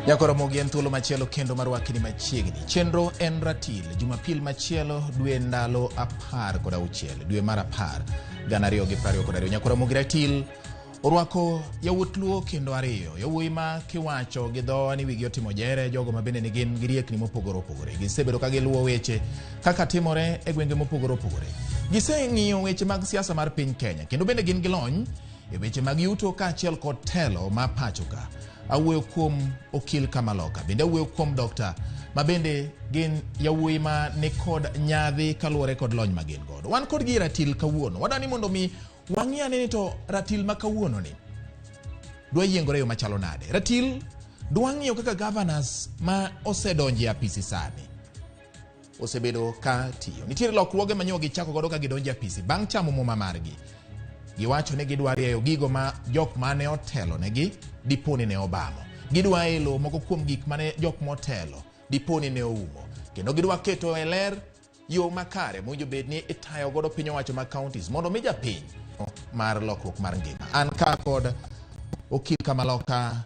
Nyakoromogi en thuolo machielo kendo mar wakni machiegni. Chenro en ratil, Jumapil machielo dwe ndalo 16 dwe mar 10 2022. Nyakoromogi ratil orwako yawuot Luo kendo ariyo, yawuoyi ma kiwacho gi dhowa ni wigi otimo jere, jogo ma bende nigin gi riekni mopogore opogore. Gisebedo ka giluwo weche kaka timore e gwenge mopogore opogore. Giseng'iyo weche mag siasa mar piny Kenya kendo bende gin gi lony e weche mag yuto kaachiel kod telo ma pacho ka. Awuoyo kuom okil Kamaloka, bende awuoyo kuom dokta ma bende gin yawuoyi ma nikod nyadhi kaluwore kod lony ma gin godo. Wan kodgi e ratil kawuono. Wadwa ni mondo mi wang'i ane ni to ratil ma kawuono ni dwa yiengore e yo machalo nade. Ratil dwa ng'iyo kaka governors ma osedonjo e apisi sani osebedo ka tiyo. Nitiere lokruoge ma nyo gichako godo ka gidonjo e apisi bang' chamo muma margi. Giwacho ni gidwa rieyo gigo ma jok mane otelo negi dipo ni ne obamo. Gidwa elo moko kuom gik mane jok motelo dipo ni ne oumo. Kendo gidwa keto e ler yo makare mowinjo bed ni itayo godo piny owacho mag counties mondo mi japiny mar lokruok mar ngima. An ka kod okil Kamaloka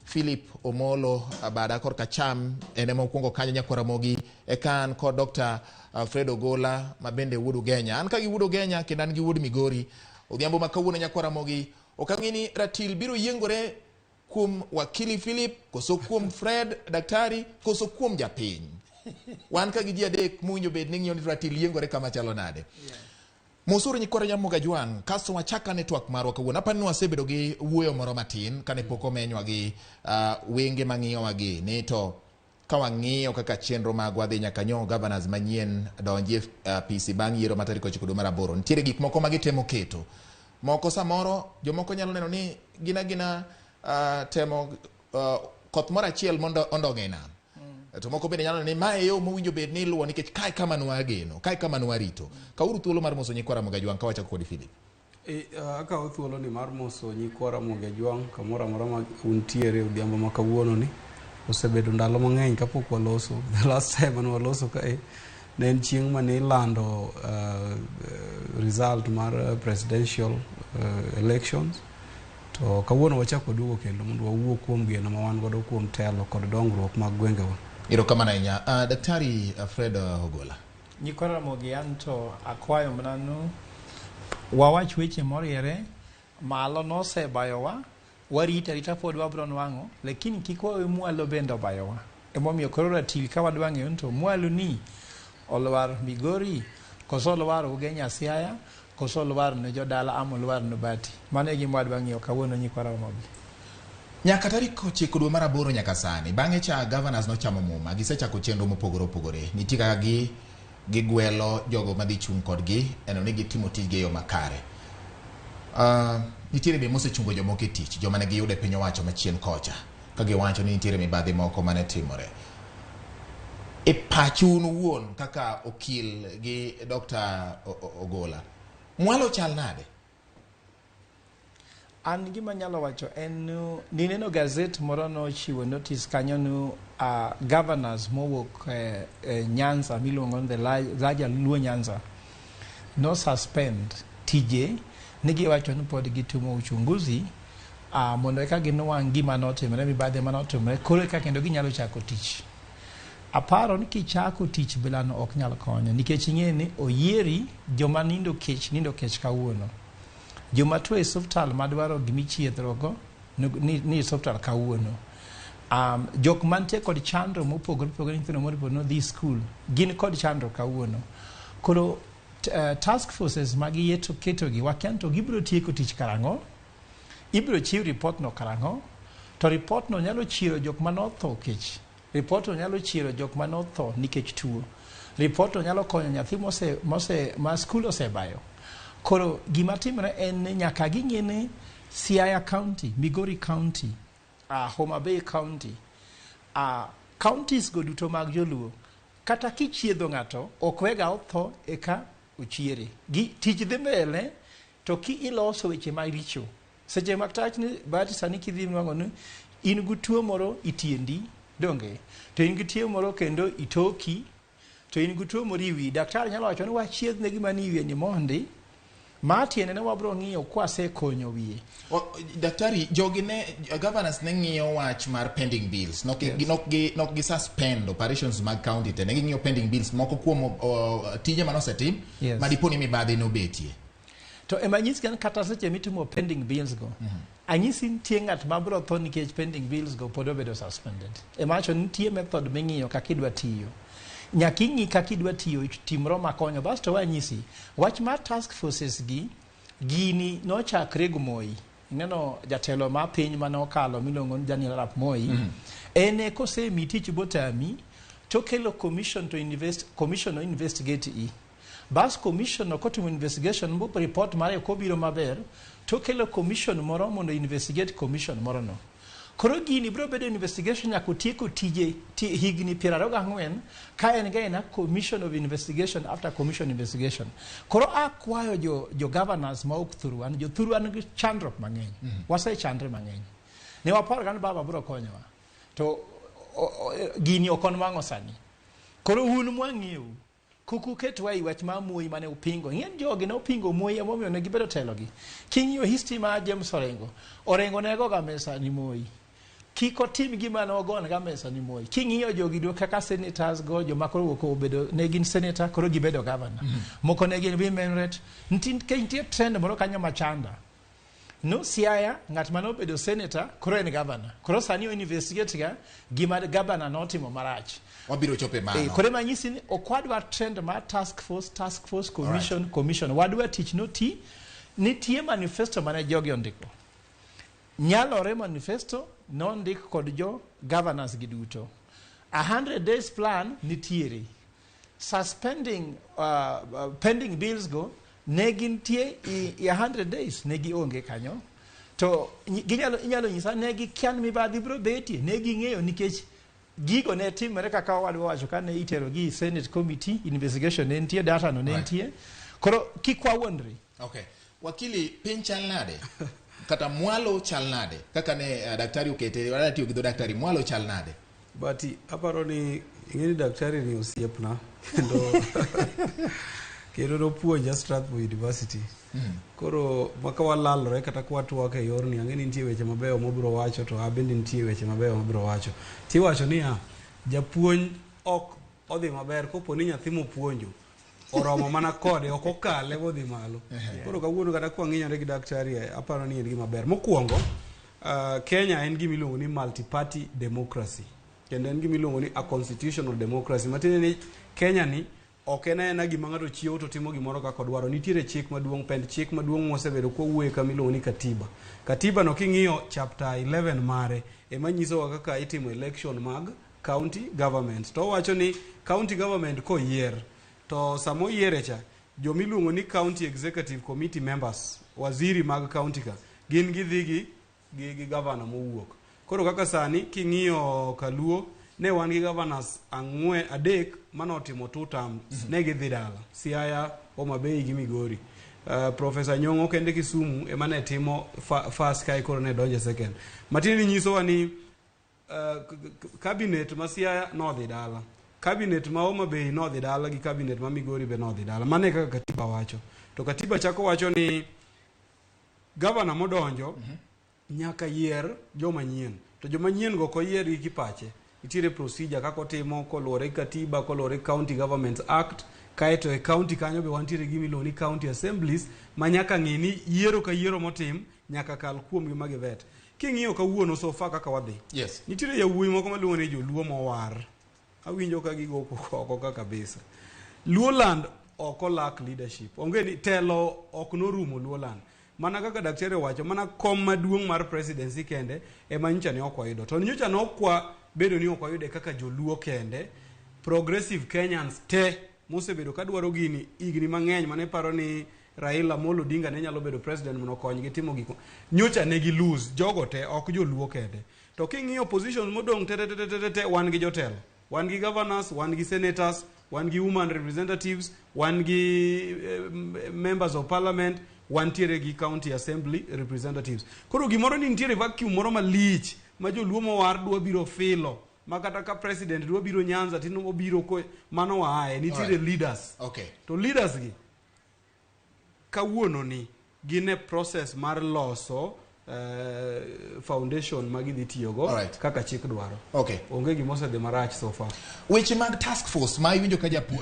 Philip Omolo bada korka cham en ema okwongo kanyo nyakwar Ramogi eka an kod Dr. Fred Ogola ma bende wuod Ugenya. An ka gi wuod Ugenya kendo an gi wuod Migori. Odhiambo ma kawuono nyakwar Ramogi ok ang'e ni ratil biro yiengore kuom wakili Philip koso kuom Fred daktari koso kuom japiny. Wan ka gi ji adek mowinjo bed ni ng'iyo ni ratil yiengore kama chalo nade. Mosuru nyikwa Ramogi Ajwang', kasto wachak ane twak marwa kawuono. Apani ni wasebedo gi wuoyo moro matin kane pok omenywa gi wenge mang'iyowa gi ni to ka wang'iyo kaka chenro magwa dhi nyaka nyo governors manyien donji e apisi bang' yiero ma tarik 9 dwe mar 8. Nitiere gik moko ma gitemo keto. Moko samoro jomoko nyalo neno ni gin agina temo koth moro achiel mondo ondong' e nam. To moko bende nyalo neno ni mae e yo mowinjo bed ni iluwo nikech kae kama nwageno, kae kama nwarito. Kawuru thuolo mar moso nyikwa Ramogi Ajwang' ka wachako kodi Philip. Akawo thuolo ni mar moso nyikwa Ramogi Ajwang' kamoro amora ma untiere odhiambo ma kawuono ni. Osebedo ndalo mang'eny kapok waloso. The last time mane waloso kae ne en chieng' mane ilando result mar presidential elections. To kawuono wachako waduogo kendo mondo wawuo kuom geno ma wan godo kuom telo kod dongruok mag gwengewa. Erokamano ahinya. Daktari Fred Ogola. Nyikwa Ramogi anto akwayo mana nu wawach weche moriere malo nosebayowa warito arita pod wabro nwang'o lakini kik wawe mwalo bende obayowa. Emomiyo koro ratil ka wadwa ng'eyo ni to mwalo ni olwar Migori koso olwar Ugenya Siaya koso olwar ne jodala ama olwar ne Bati. Mano e gima wadwa ng'iyo kawuono nyikwa Ramogi. Nyaka tarik 9 dwe mar 8 nyaka sani, bang'e cha governors nochamo muma, gisechako chenro mopogore opogore. Nitie kaka gi gigwelo jogo madhi chung' kodgi neno ni gitimo tijgi e yo makare. Nitiere be mosechungo jomoko e tich, joma ne giyudo e piny owacho machien kocha, ka giwacho ni nitiere mibadhi moko mane timore. E pachu un owuon kaka okil gi Dr. Ogola, mwalo chal nade? An gima anyalo wacho en ni nineno gazet moro nochiwo notice kanyo ni governors mowuok Nyanza miluongo ni the larger Luo Nyanza no suspend tije ni giwacho ni pod gitimo uchunguzi mondo eka ginwang' gima notimore mibadhi manotimore koro eka kendo ginyalo chako tich. Aparo ni kichako tich bilano ok nyal konyo nikech ing'e ni oyieri joma nindo kech nindo kech kawuono. Joma tuo e osiptal madwaro gimichiedhruokgo ni e osiptal kawuono. Jok mantie kod chandruok mopogore opogore nyithindo moripo nodhi skul gin kod chandruok kawuono. Koro task forces ma giyieto ketogi wakia ni to gibiro tieko tich karang'o, ibiro chiw report no karang'o, to report no nyalo chiero jok manotho kech. Report no nyalo chiero jok manotho nikech tuo. Report no nyalo konyo nyathi mose, mose, ma skul osebayo. Koro gima timore en ni nyaka ging'e ni Siaya County, Migori County, Homa Bay County, counties go duto mag joluo, kata kichiedho ng'ato, ok wega otho eka ochiere. Gi, tich dhi mbele, to ki iloso weche maricho. Seche mag tach ni bahati sani kidhi nwang'o ni in gi tuo moro itiendi, donge? To in gi tuo moro kendo itoki, to in gi tuo moro e wiyi. Daktari nyalo wacho ni wachiedhne gima ni e wiye ni mondi, Ma tiende ne wabro ng'iyo kwasekonyo wiye. Daktari, jogi ne governors ne ng'iyo wach mar pending bills. Nok yes. Nok gi suspend operations mag county te. Ne ging'iyo pending bills moko kuom tije manosetim ma dipo ni mibadhi nobetie. To ema anyisi kan kata seche mitimo pending bills go, anyisi nitie ng'at ma biro tho nikech pending bills go pod obedo suspended. Ema wacho nitie method ming'iyo kaka idwa tiyo. Nyaka ing'i kaka idwa tiyo timro makonyo. Basto wanyisi wach mar task forces gi gini nochakre gi Moi. Ineno jatelo ma piny mane okalo miluongo ni Daniel Arap Moi. En e kosemi tich botami tokelo commission to invest commission no investigate i. Bas commission no kotimo investigation mo report mare kobiro maber tokelo commission moro mondo investigate commission moro no. Koro gini biro bedo investigation nyaka otieko tije higni 24 ka en ga ena commission of investigation after commission investigation. Koro akwayo jo governors ma ok thurwa, jo thurwa nigi chandruok mang'eny. Wasechandre mang'eny. Ne waparo ga ni baba biro konyowa. To gini ok onwang'o sani. Koro un mwang'iyou kik uketwa ei wach mar Moi mane upingo. Ing'e jogi ne opingo Moi emomiyo ne gibedo telogi. King'iyo history mar James Orengo, Orengo ne goga mesa ni Moi. Kik otim gima ne ogon ga mesa ni Moi. King'iyo jogi duto kaka senators go, joma koro wuok obedo ne gin senator koro gibedo governor. Moko ne gin women rep. Nitie trend moro kanyo machanda. No Siaya, ng'at mane obedo senator, koro en governor. Koro sani o investigate ga gima governor notimo marach. Wabiro chopo e mano. Koro ema nyisi ni ok wadwa trend mar task force, task force, commission, commission. Wadwa tich noti. Nitie manifesto mane jogi ondiko. Nyalore manifesto nondik kod jo governors gi duto. 100 days plan nitiere. Suspending pending bills go ne gintie i 100 days ne gionge kanyo. To ginyalo inyalo nyisa ne gikia ni mibadhi biro betie, ne ging'eyo nikech gigo ne timore kaka owadwa wacho kane itero gi Senate committee investigation ne nitie data no ne nitie. Koro kik wawuondre. Okay. Wakili, piny chal nade? Kata mwalo chal nade? Kaka ne daktari okete, wadwa tiyo gi dho daktari, mwalo chal nade? But aparo ni ing'e ni daktari ni osiepna kendo nopuonja Strathmore University. Koro maka walalore kata ka watwak e yorni ang'e ni nitie weche mabeyo mobiro wacho to abende nitie weche mabeyo mabiro wacho. Tiwacho niya, japuonj ok odhi maber kopo ni nyathi mopuonjo oromo mana kode ok okale modhi malo. Koro kawuono kata kwang'inyore gi daktari aparo ni en gima ber. Mokwongo, Kenya en gima iluongo ni multi-party democracy kendo en gima iluongo ni a constitutional democracy matiende ni Kenya ni ok en aena gima ng'ato chiewo to timo gimoro kaka odwaro. Nitiere chik maduong' pend chik maduong' mosebedo kwawuoye kama iluongo ni katiba. Katiba no king'iyo chapter 11 mare ema nyisowa kaka itimo election mag county government. To owacho ni county government koyier to sama oyiere cha jomiluongo ni county executive committee members waziri mag county ka gin gidhi gi gavana mowuok. Koro kaka sani king'iyo kaluo ne wan gi governors ang'wen adek manotimo two terms ne gidhi dala Siaya, Homa Bay gi Migori. Professor Nyong'o kende Kisumu ema ne timo first kae koro ne donjo second. Matiende ni nyisowa ni cabinet ma Siaya nodhi dala. Cabinet ma Homa Bay nodhi dala gi cabinet ma Migori be nodhi dala. Mano e kaka katiba wacho. To katiba chako wacho ni gavana modonjo nyaka yier joma nyien. To joma nyien go ok oyier gi kipache. Nitiere procedure kaka otimo koluwore gi katiba, koluwore gi County Governments Act, kaeto e county kanyo be wantiere gi gima iluongo ni county assemblies ma nyaka ng'i ni yiero ka yiero motim nyaka kal kuomgi ma givet. King'iyo kawuono so far kaka wadhi. Nitiere yawuoyi moko maluongo ni joluo mowar. Awinjo ka gigo oko ka kabisa. Luoland ok olak leadership. Onge ni telo ok norumo Luoland. Mana kaka daktari owacho, mana kom maduong' mar presidency kende ema nyocha ne ok wayudo. To nyocha ne ok wabedo ni ok wayude kaka joluo kende. Progressive Kenyans te mosebedo kadwaro gini higni mang'eny mane paro ni Raila Amolo Odinga ne nyalo bedo president mondo okonygi timo gik nyocha ne gi lose jogo te ok joluo kende. To king'iyo positions modong' te te te te te te wan gi jotelo. Wan gi governors, wan gi senators, wan gi women representatives, wan gi members of parliament, wantiere gi county assembly representatives. Koro gimoro ni nitiere vacuum moro malich ma joluo mowar dwa biro filo ma kata ka president dwa biro Nyanza tino obiro ko mano waaye nitiere Alright. leaders. To leaders gi Kawuono ni gin e process mar loso foundation ma gidhi tiyogo kaka chik dwaro. Onge gima osedhi marach so far. Weche mag task force ma iwinjo ka japu,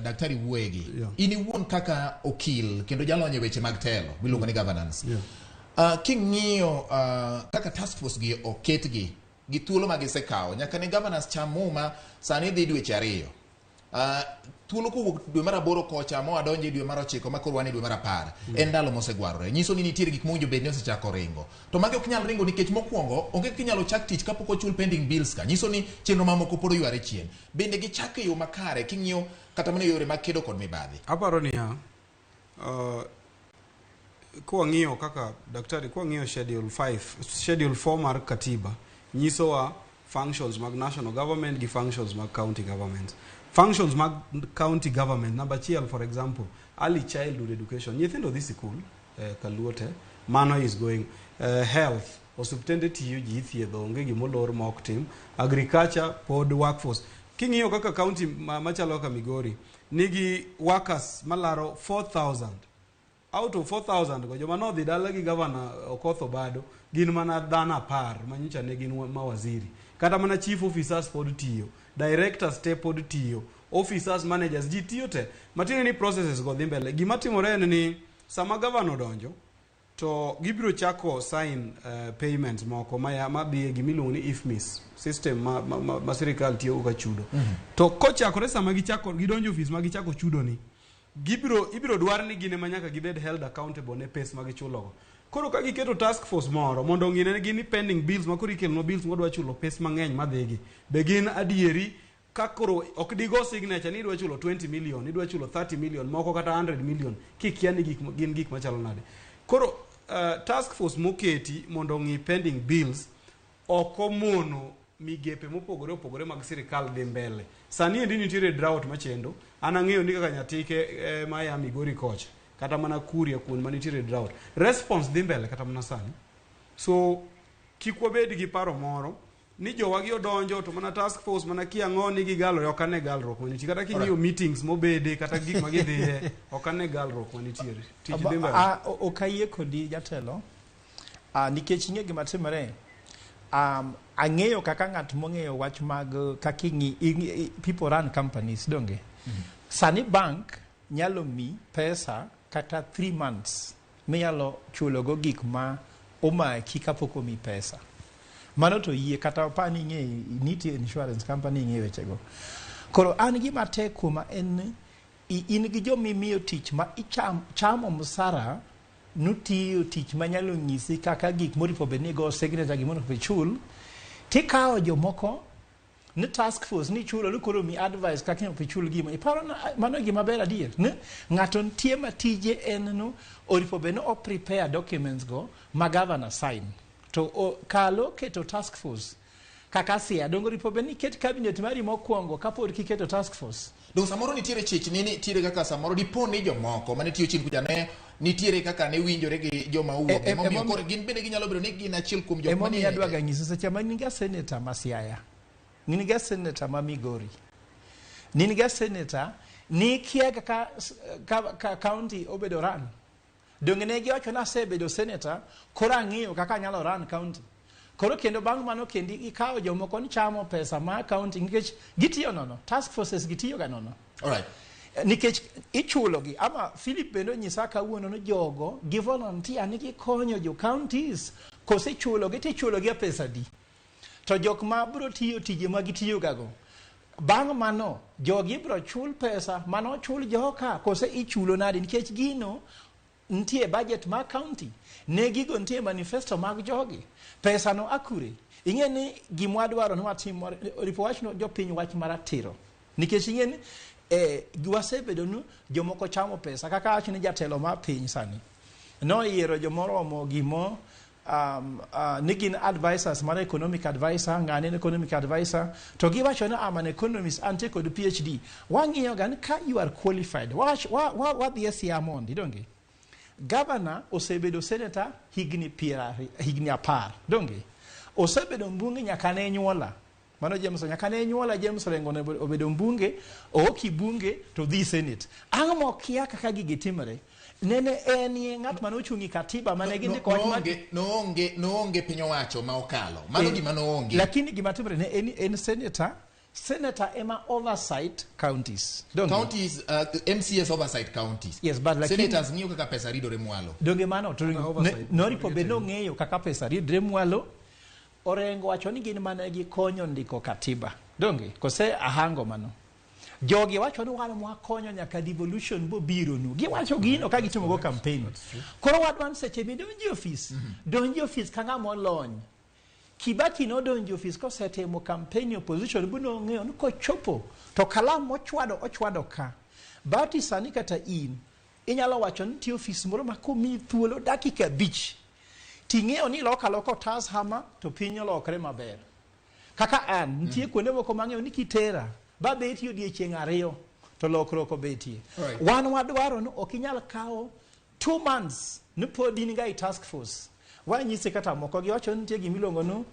daktari wuoyegi. In iwuon kaka okil kendo jalony e weche mag telo miluongo ni governance. King'iyo kaka task force gi oketgi gi thuolo ma gisekawo nyaka ne governors cham muma sani dhi dweche 2. Thuolo kowuok dwe mar 8 kocha ma wadonjo e dwe mar 9 ma koro wan e dwe mar 10. En ndalo mosegwarore. Nyiso ni nitiere gik mowinjo bed ni osechako ringo. To magi ok nyal ringo nikech mokwongo onge kaka inyalo chak tich kapok ochul pending bills ka. Nyiso ni chenro mamoko pod oyware chien. Bende gichako e yo makare king'iyo kata mana yore mag kedo kod mibadhi. Aparo niya, kwang'iyo kaka daktari, kwang'iyo schedule 5, schedule 4 mar katiba nyisowa functions mag national government gi functions mag county government. Functions mag county government, number 1 for example, early childhood education. Nyithindo dhi sikul, kaluo te, mano is going. Health, osiptende tiyo, ji ithiedho, onge gimolor ma ok tim. Agriculture pod workforce. King'iyo kaka county machalo kaka Migori, nigi workers malaro 4,000. Out of 4,000 go, joma nodhi dala gi governor Okoth Obado, gin mana dhano 10 manyocha ne gin mawaziri. Kata mana chief officers pod tiyo, directors te pod tiyo, officers, managers, ji tiyo te. Matiende ni processes go dhi mbele. Gima timore en ni sama governor odonjo, to gibiro chako sign payments moko madhi e gimiluongo ni IFMIS system ma sirikal tiyogo ka chudo. To kochakore sama gichako gidonjo ofis ma gichako chudo ni, ibiro dwar ni gin ema nyaka gibed held accountable ne pes ma gichulogo. Koro ka giketo task force moro mondo ong'i ne gin ni pending bills ma koro ikelonwa bills mwadwa chulo pes mang'eny madhigi, be gin adieri ka koro ok digo signature ni idwa chulo 20 million, idwa chulo 30 million, moko kata 100 million, kikia ni gin gik machalo nade. Koro task force moketi mondo ong'i pending bills ok omono migepe mopogore opogore mag sirikal dhi mbele. Sani endi nitiere drought machendo. An ang'eyo ni kaka Nyatike maya Migori kocha, kata mana Kuria kuond ma nitiere drought. Response dhi mbele kata mana sani. So kik wabed gi paro moro ni jowagi odonjo to mana task force mana kia ang'o ni gigalore, ok ane galruok manitie. Kata king'iyo meetings mobede kata gik ma gidhiye, ok ane galruok manitiere. Tich dhi mbele. Ok ayie kodi jatelo. Nikech ing'e gima timore. Ang'eyo kaka ng'at mong'eyo wach mag kaka people run companies, donge? Sani bank nyalo mi pesa kata 3 months minyalo chulogo gik ma omaki kapok omi pesa. Mano to yie kata pa ni ing'e nitie insurance company ing'e wechego. Koro an gima tek kuoma en ni in gi jomimiyo tich ma chamo msara nutiyo tich manyalo nyisi kaka gik moripo bed ni go signature gimoro be chul, tikawo jomoko ni task force ni chulo ni koro mi advice kaka inyalo chul gima iparo mano gima ber adier ni ng'ato nitie ma tije en no oripo bed ni o prepare documents go ma governor sign to kalo keto task force kaka sia dongo ripo bed ni ket cabinet mari mokwongo kapod kiketo task force. Dong samoro nitiere chich ni nitiere kaka samoro dipo ni jomoko mane tiyo chien kucha ne nitiere kaka ne winjore gi joma owuok emomiyo koro gin bende ginyalo bedo ni gin achiel kuom jok mane emomiyo adwa ga nyiso seche ma in ga senator ma Siaya, in ga senator ma Migori, in ga senator ni kia kaka ka county obedo run. Donge ne giwacho ni asebedo senator koro ang'iyo kaka anyalo run county. Koro kendo bang' mano kendi ikawo jomoko ni chamo pesa ma county nikech gitiyo nono, task forces gitiyo ga nono. All right. Nikech ichulo gi ama Philip bende onyisa kawuono ni jogo gi volunteer ni gikonyo jo counties kosechulo gi tichulo gi pesa di. To jok ma bro tiyo tije ma gitiyo gago bang' mano jogi bro chul pesa mano chul joka kose ichulo nade nikech gino nitie budget mar county ne gigo nitie manifesto mag jogi pesa no akure. Ing'e ni gimwa dwaro ni watim ripo wachno jopiny wach maratiro nikech ing'e ni wasebedo ni jomoko chamo pesa kaka wach ni jatelo mar piny sani noyiero jomoromo gimo ni gin advisors mar economic advisor, ng'ane en economic advisor to giwacho ni I'm an economist antie kod PhD. Wang'iyo ga ni ka you are qualified wadhi e Siaya mondi donge. Governor osebedo senator higni 10 donge. Osebedo mbunge nyaka ne nyuola. Mano James nyaka ne nyuola James Orengo obedo mbunge, oki bunge to dhi senate. Ang'o mokia kaka gigi timore? Nene enie ng'at mane ochung' e katiba mane gindiko wach mar Noonge, noonge, noonge piny owacho ma okalo. Mano gima noonge. Lakini gima timore ne en, en senator, senator ema oversight counties. Donge? Counties, MCS oversight counties. Yes, but lakini- Senators ng'iyo kaka pesa ridore mwalo. Donge mano to Kata oversight noripo be riete. nong'eyo kaka pesa ridre mwalo. Orengo wacho ni gin mane gikonyo ndiko katiba. Donge? Kose ahango mano. Jogi wacho ni wan mwakonyo nyaka devolution bobironu. Giwacho gino ka gitimogo campaign. Koro wadwa ni seche midonjo e ofis, donji e ofis ka ng'ama olony. Kibaki nodonjo e ofis kosetimo campaign e opposition bu nong'eyo ni kochopo to kalam mochwado ochwado ka. Bahati sani kata in inyalo wacho ni nitie ofis moro ma komiyi thuolo dakika 5 ting'eyo ni iloko aloka otas hama to piny olokre maber. Kaka an, nitie kuonde moko mang'eyo ni kitera babetie odiechieng' 2 to lokruok obetie. Wan wadwaro ni ok inyal kawo 2 months ni pod in ga e task force. Wanyise kata moko giwacho ni nitie gimiluongo ni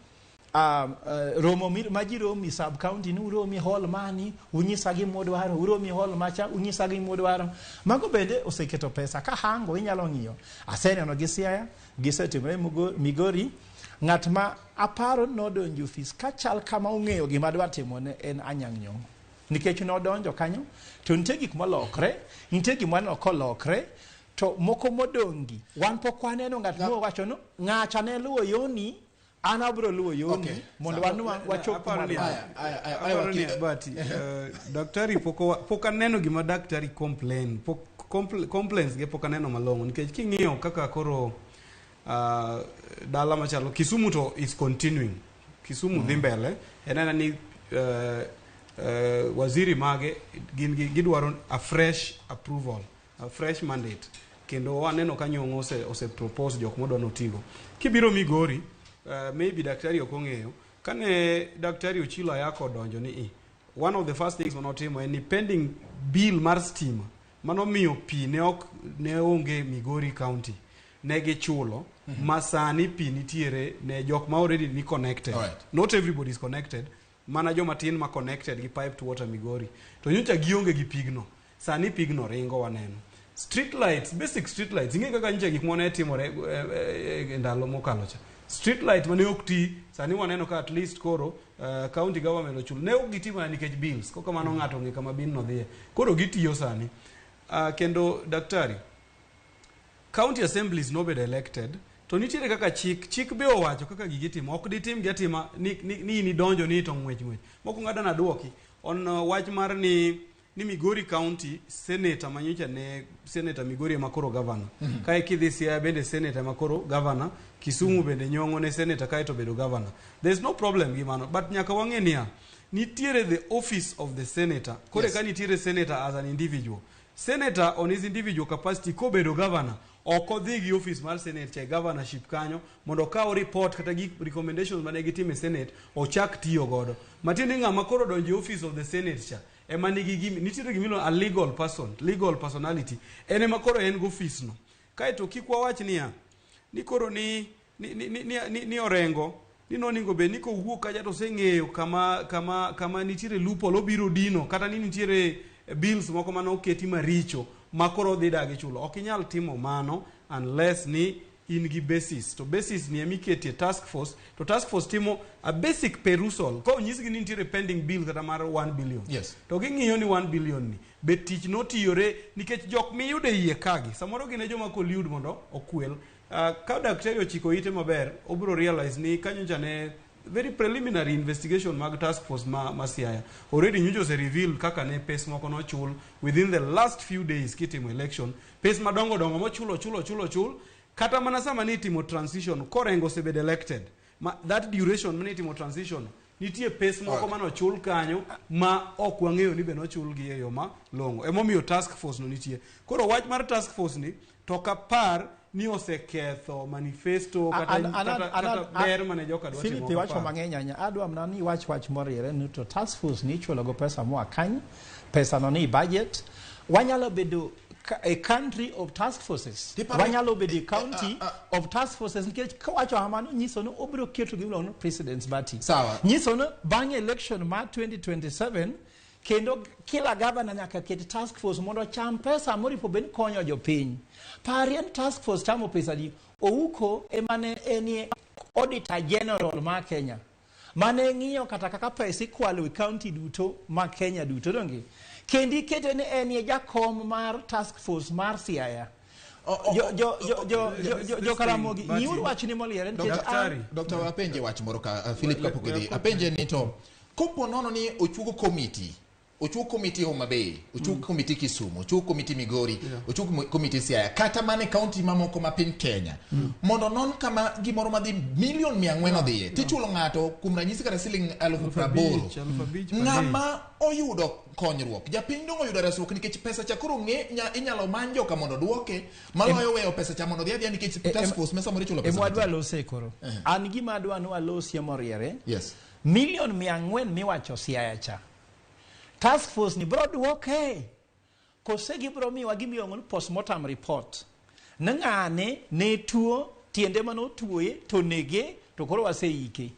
romo ma ji romi sub county ni uromi hall mani unyisa gima udwaro, uromi hall macha unyisa gima udwaro. Mago bende oseketo pesa ka hango inyalo ng'iyo. Aseneno gi Siaya, gisetimore Migori. Ng'at ma aparo nodonjo e ofis ka chal kama ong'eyo gima dwa timo ne en Anyang' Nyong'o. Nikech nodonjo kanyo to nitie gik molokre, nitie gima ne ok olokre, to moko modong'gi wan pok waneno ng'at mowacho ni ng'acha ne luwo yoni, an abiro luwo yoni mondo wanwang' wachop Aparo ni kuma Aya, aya, aya, aparo ni wakili. Bahati, daktari pok aneno gima daktari complain, pok complaints ge pok aneno malong'o nikech king'iyo kaka koro dala machalo Kisumu to is continuing. Kisumu dhi mbele, en anena ni waziri mage gin gidwaro a fresh approval, a fresh mandate. Kendo waneno ka Nyong'o ose propose jok modwa notigo. Kibiro Migori, maybe daktari ok ong'eyo, kane daktari Ochilo Ayako odonjo ni i, one of the first things manotimo en ni pending bill mar stima manomiyo pi ne ok ne onge Migori County ne gichulo ma sani pi nitiere ne jok ma already ni connected. Not everybody is connected, mana joma tin ma connected gi piped water Migori. To nyocha gionge gi pigno. Sani pigno ringo waneno. Street lights, basic street lights. Ing'e kaka nyocha gik moko ne timore e ndalo mokalo cha. Street light mane ok ti, sani waneno ka at least koro county government ochulo. Ne ok giti mana nikech bills. Kok kamano ng'ato ong'e kama bill no dhiye. Koro gitiyo sani. Kendo daktari, county assemblies nobedo elected, to nitiere kaka chik be owacho kaka gigi timo. Ok ditim gi atima ni in idonjo ni to ng'wech ng'wech. Mokwongo adwa naduoki on wach mar ni Migori County senator manyocha ne senator Migori ema koro governor. Kae kidhi Siaya bende senator ema koro governor, Kisumu bende Nyong'o ne senator kae to bedo governor. There is no problem gi mano, but nyaka wang'e niya, nitiere the office of the senator. Kore ka nitiere senator as an individual. Senator on his individual capacity kobedo governor, ok odhi gi office mar senate cha e governorship kanyo mondo okaw report kata gik recommendations mane gitimo e senate ochak tiyo godo. Matiende ni ng'ama koro odonjo e office of the senate cha ema nigi gimi, nitiere gimiluongo a legal person, legal personality, en ema koro en go office no. Kaeto kik wawach niya, ni koro ni Orengo ni nonego bed ni kowuok kacha to oseng'eyo kama nitiere loophole obiro dino kata ni nitiere bills moko mane oketi maricho ma koro odhi dagi chulo. Ok inyal timo mano unless ni in gi basis. To basis ni ema iketie task force, to task force timo a basic perusal. Ka onyisgi ni nitiere pending bill kata mar 1 billion. To ging'iyo ni 1 billion ni be tich notiyore nikech jok miyudo e iye kagi samoro gin e joma collude mondo okwel. Ka daktari ochiko ite maber, obiro realize ni kanyocha ne very preliminary investigation mag task force ma Siaya already nyocha ose reveal kaka ne pes moko nochul within the last few days kitimo election, pes madongo dongo mochulo chulo chulo chul kata mana sama ni itimo transition korengo osebedo elected ma, that duration mane itimo transition nitie pes moko manochul kanyo ma ok wang'eyo ni be nochul gi e yo malong'o. Emomiyo task force no nitie. Koro wach mar task force ni to ok apar ni oseketho manifesto kata ber mane joka dwa timo. Philip, iwacho mang'eny ahinya. Adwa mana ni iwach wach moriere ni to task force ni ichulo go pesa moa kany, pesa no ni budget. Wanyalo bedo a country of task forces. Wanyalo bedo a county of task forces nikech kawacho kamano nyiso ni obiro keto gimiluongo ni precedence party. Sawa. Nyiso ni bang' election mar 2027 Kendo kila gavana nyaka ket task force mondo ocham pesa moripo bed konyo jopiny. Parie ni task force chamo pesa di. Ouko ema ne enie auditor general ma Kenya. Mane ng'iyo kata kaka pesa ikwalo e county duto ma Kenya duto donge. Kendo ikete ni enie jakom mar task force mar Siaya. Jo Karamogi, ng'iuru wachni moliere nikech an Dr. apenje wach moro ka Philip kapok idhi. Apenje ni to kopo nono ni ochuogo komiti, ochuog komiti Homa Bay, ochuog komiti Kisumu, ochuog komiti Migori, ochuog komiti Siaya, kata mana e kaunti mamoko ma piny Kenya, mondo non kama gimoro madhi milion 400 odhiye, tichulo ng'ato kuom ranyisi kata siling 80,000. Ng'ama oyudo konyruok, japiny dong' oyudo resruok nikech pesa cha koro ng'e inyalo many joka mondo duoke, maloyo weyo pesa cha mondo odhi adhiya nikech task force ma samoro ichulo pesa. Ema wadwa lose koro. An gima adwa ni walosie moriere. Yes. Milion 400 miwacho Siaya cha. Task force ni bro duoke. Kose gibro miwa gimiluongo ni postmortem report. Ni ng'ane ne tuo, tiende mane otuoye to nege to koro waseike.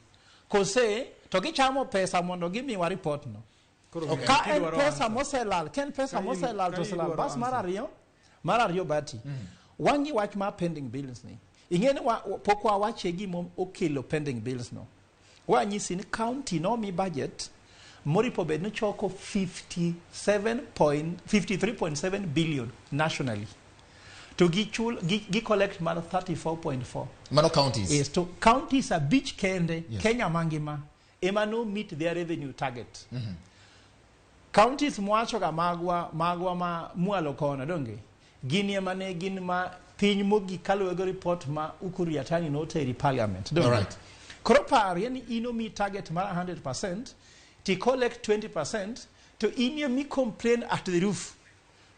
Kose to gichamo pesa mondo gimiwa report no. Ka en pesa moselal, ka en pesa moselal to oselal. Bas mar ariyo Bati. Wang'i wach mar pending bills ni. Ing'e ni pok wawache gima okelo pending bills no. Wanyisi ni county nomi budget moripo bed ni choko 53.7 billion nationally. To gichul gi collect mar 34.4. Mano counties. Yes, to counties abich kende, yes. Kenya mangima ema no meet their revenue target. Counties mwacho ga magwa ma mwalo kono donge. Gin ema ne gin ma piny mogik kaluwore gi report ma Ukur Yatani noteri parliament. Donge. All right. Koro parie ni in omi target mar 100%, ti collect 20%, to in mi complain at the roof.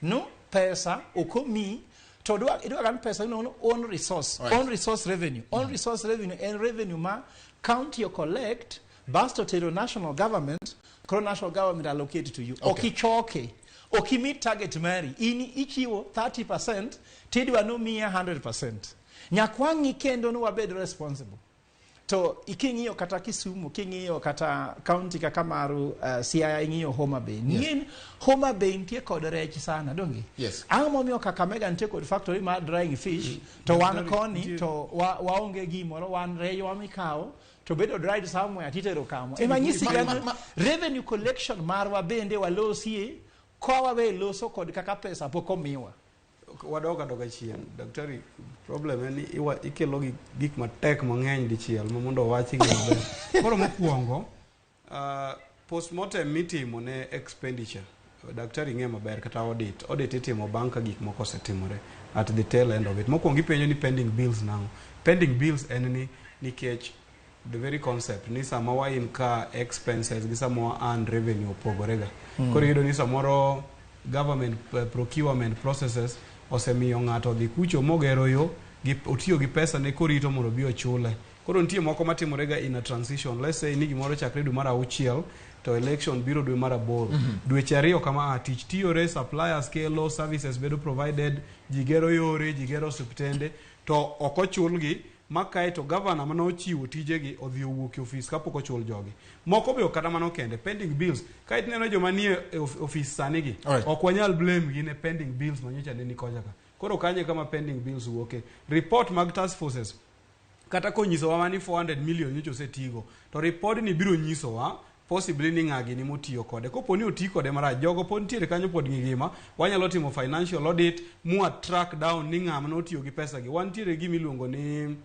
No pesa okomi to idwa gan pesa no own resource, right. Own resource revenue. Own resource revenue en revenue ma county o collect basto tero national government, koro national government allocate to you. Okay. Okichoke, okimi target mari, in ichiwo 30%, tidwa no miya 100%. Nyakwang'i kendo no wabed responsible. To iking'iyo kata Kisumu, king'iyo kata county kaka maru Siaya, ing'iyo Homa Bay. Yes. Ng'in Homa Bay nitie kod rech sana, donge? Yes. Ang'o momiyo Kakamega nitie kod factory mar drying fish, to wan koni to waonge gimoro, wan rech wamikawo, to bedo dried somewhere titero kamo. Ema nyisi ga revenue collection marwa bende walosie, kwa wawe loso kod kaka pesa pok omiwa. Wadoga doga chien. Daktari, problem en ni ikelo gik matek mang'eny dichiel mondo owachi gi maber. Koro mokwongo, postmortem mitimo ne expenditure. Daktari ng'e maber kata audit. Audit itimo bang' ka gik moko osetimore at the tail end of it. Mokwongo ipenjo ni pending bills nang'o. Pending bills en ni nikech the very concept ni sama wa incur expenses gi sama wa earn revenue opogore ga. Koro iyudo ni samoro government procurement processes osemiyo ng'ato dhi kucho mogero yo, otiyo gi pesa ne korito mondo obi ochule. Koro nitie moko matimore ga in a transition. Let's say ni gimoro chakre dwe mar 6 to election biro dwe mar 8. Dweche ariyo kama tich tiyore, suppliers kelo, services bedo provided, ji gero yore, ji gero osiptende, to ok ochulgi. Makae to governor mane ochiwo tijegi odhi owuok e ofis kapok ochul jogi. Moko be ok kata mano kende, pending bills. Kae tineno joma nie ofis sani gi, ok wanyal blame gi ne pending bills manyocha ne ni kocha ka. Koro kanye kama pending bills wuoke. Report mag task forces kata konyisowa mani 400 million nyocha osetigo, to report ni biro nyisowa possibly ni ng'agi ni motiyo kode. Kopo ni oti kode marach, jogo pod nitiere kanyo pod gingima, wanyalo timo financial audit mwa track down ni ng'ama notiyo gi pesa gi. Wantiere gi miluongo ni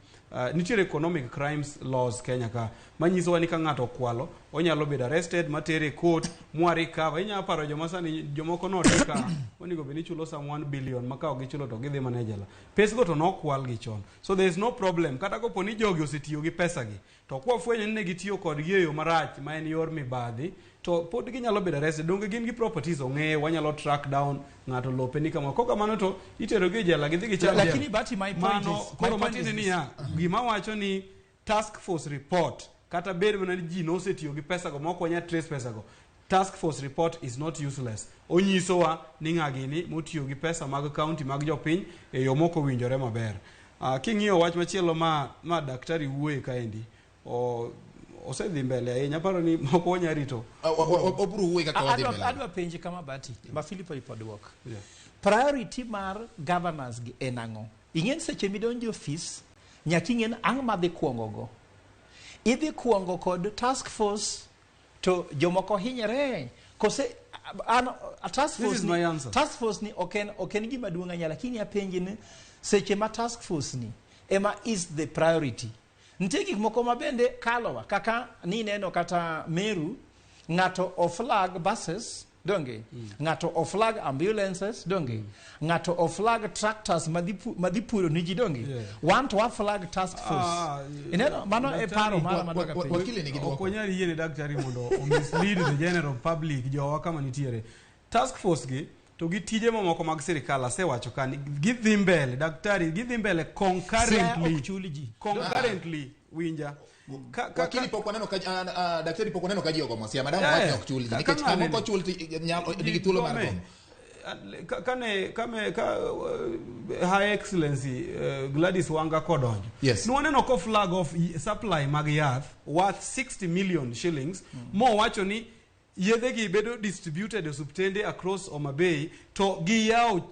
nitiere economic crimes laws Kenya ka manyisowa ni ka ng'ato okwalo onyalo bedo arrested matere court mwa recover. Inyalo paro joma sani jomoko nodika onego bed ni chulo some 1 billion ma ka ok gichulo to gidhi mana e jela. Pesgo to nokwal gi chon. So there is no problem kata kopo ni jogi osetiyo gi pesa gi to kwafwenyo ni ne gitiyo kodgi e yo marach ma en yor mibadhi to pod ginyalo bedo arrested. Donge gin gi properties ong'e, wanyalo track down ng'ato lope ni kama. Kok kamano to itero gi e jela gidhi gicham jela. Lakini Bati, my point is, koro matiende niya, gima wacho ni task force report kata bed mana ni ji nosetiyo gi pesa go ma ok wanyal trace pesa go, task force report is not useless. Onyisowa ni ng'agini motiyo gi pesa mag county mag jopiny e yo mok owinjore maber. King'iyo wach machielo ma daktari wuoye kaendi, Osedhi mbele ahinya, aparo ni moko wanya rito. Obiro wuoyo kaka wadhi mbele. Adwa penji kama Bati, ma Philip oripo duok. Priority mar governors gi en ang'o? Ing'e ni seche midonjo e ofis, nyaka ing'e ni ang' madhi kuongo go. Idhi kuongo kod task force to jomoko hinyre. Kose an a task This force is ni, my answer. Task force ni ok en gima duong' ahinya, lakini apenji ni seche ma task force ni ema is the priority. Nitie gik moko ma bende kalowa kaka nineno kata Meru ng'ato oflag buses donge ng'ato oflag ambulances donge ng'ato oflag tractors madhi puro ni ji donge wan to waflag task force. Ineno mano e paro mara madwa penjo. Wakili nigi Ok dwoko. wanyal yiene daktari mondo o mislead the general public jowa kama nitiere. Task force gi to gi tije mamoko mag sirikal asewacho ka ni gidhi mbele daktari gidhi mbele Siaya concurrently. ok chul ji. Concurrently winja. Wakili pok waneno ka daktari pok waneno ka ji ogomo Siaya madam Yeah. wach ni ok chul ji Ka- nikech ka kama ng'ane ok ochul to nigi thuolo mar Gome. gomo. Kane kame ka High Excellency Gladys Wanga kodonjo. Yes. Nwaneno ko flag off supply mag yath worth 60 million shillings mowacho ni yedhe gi bedo distributed e osiptende across Homa Bay to giyawo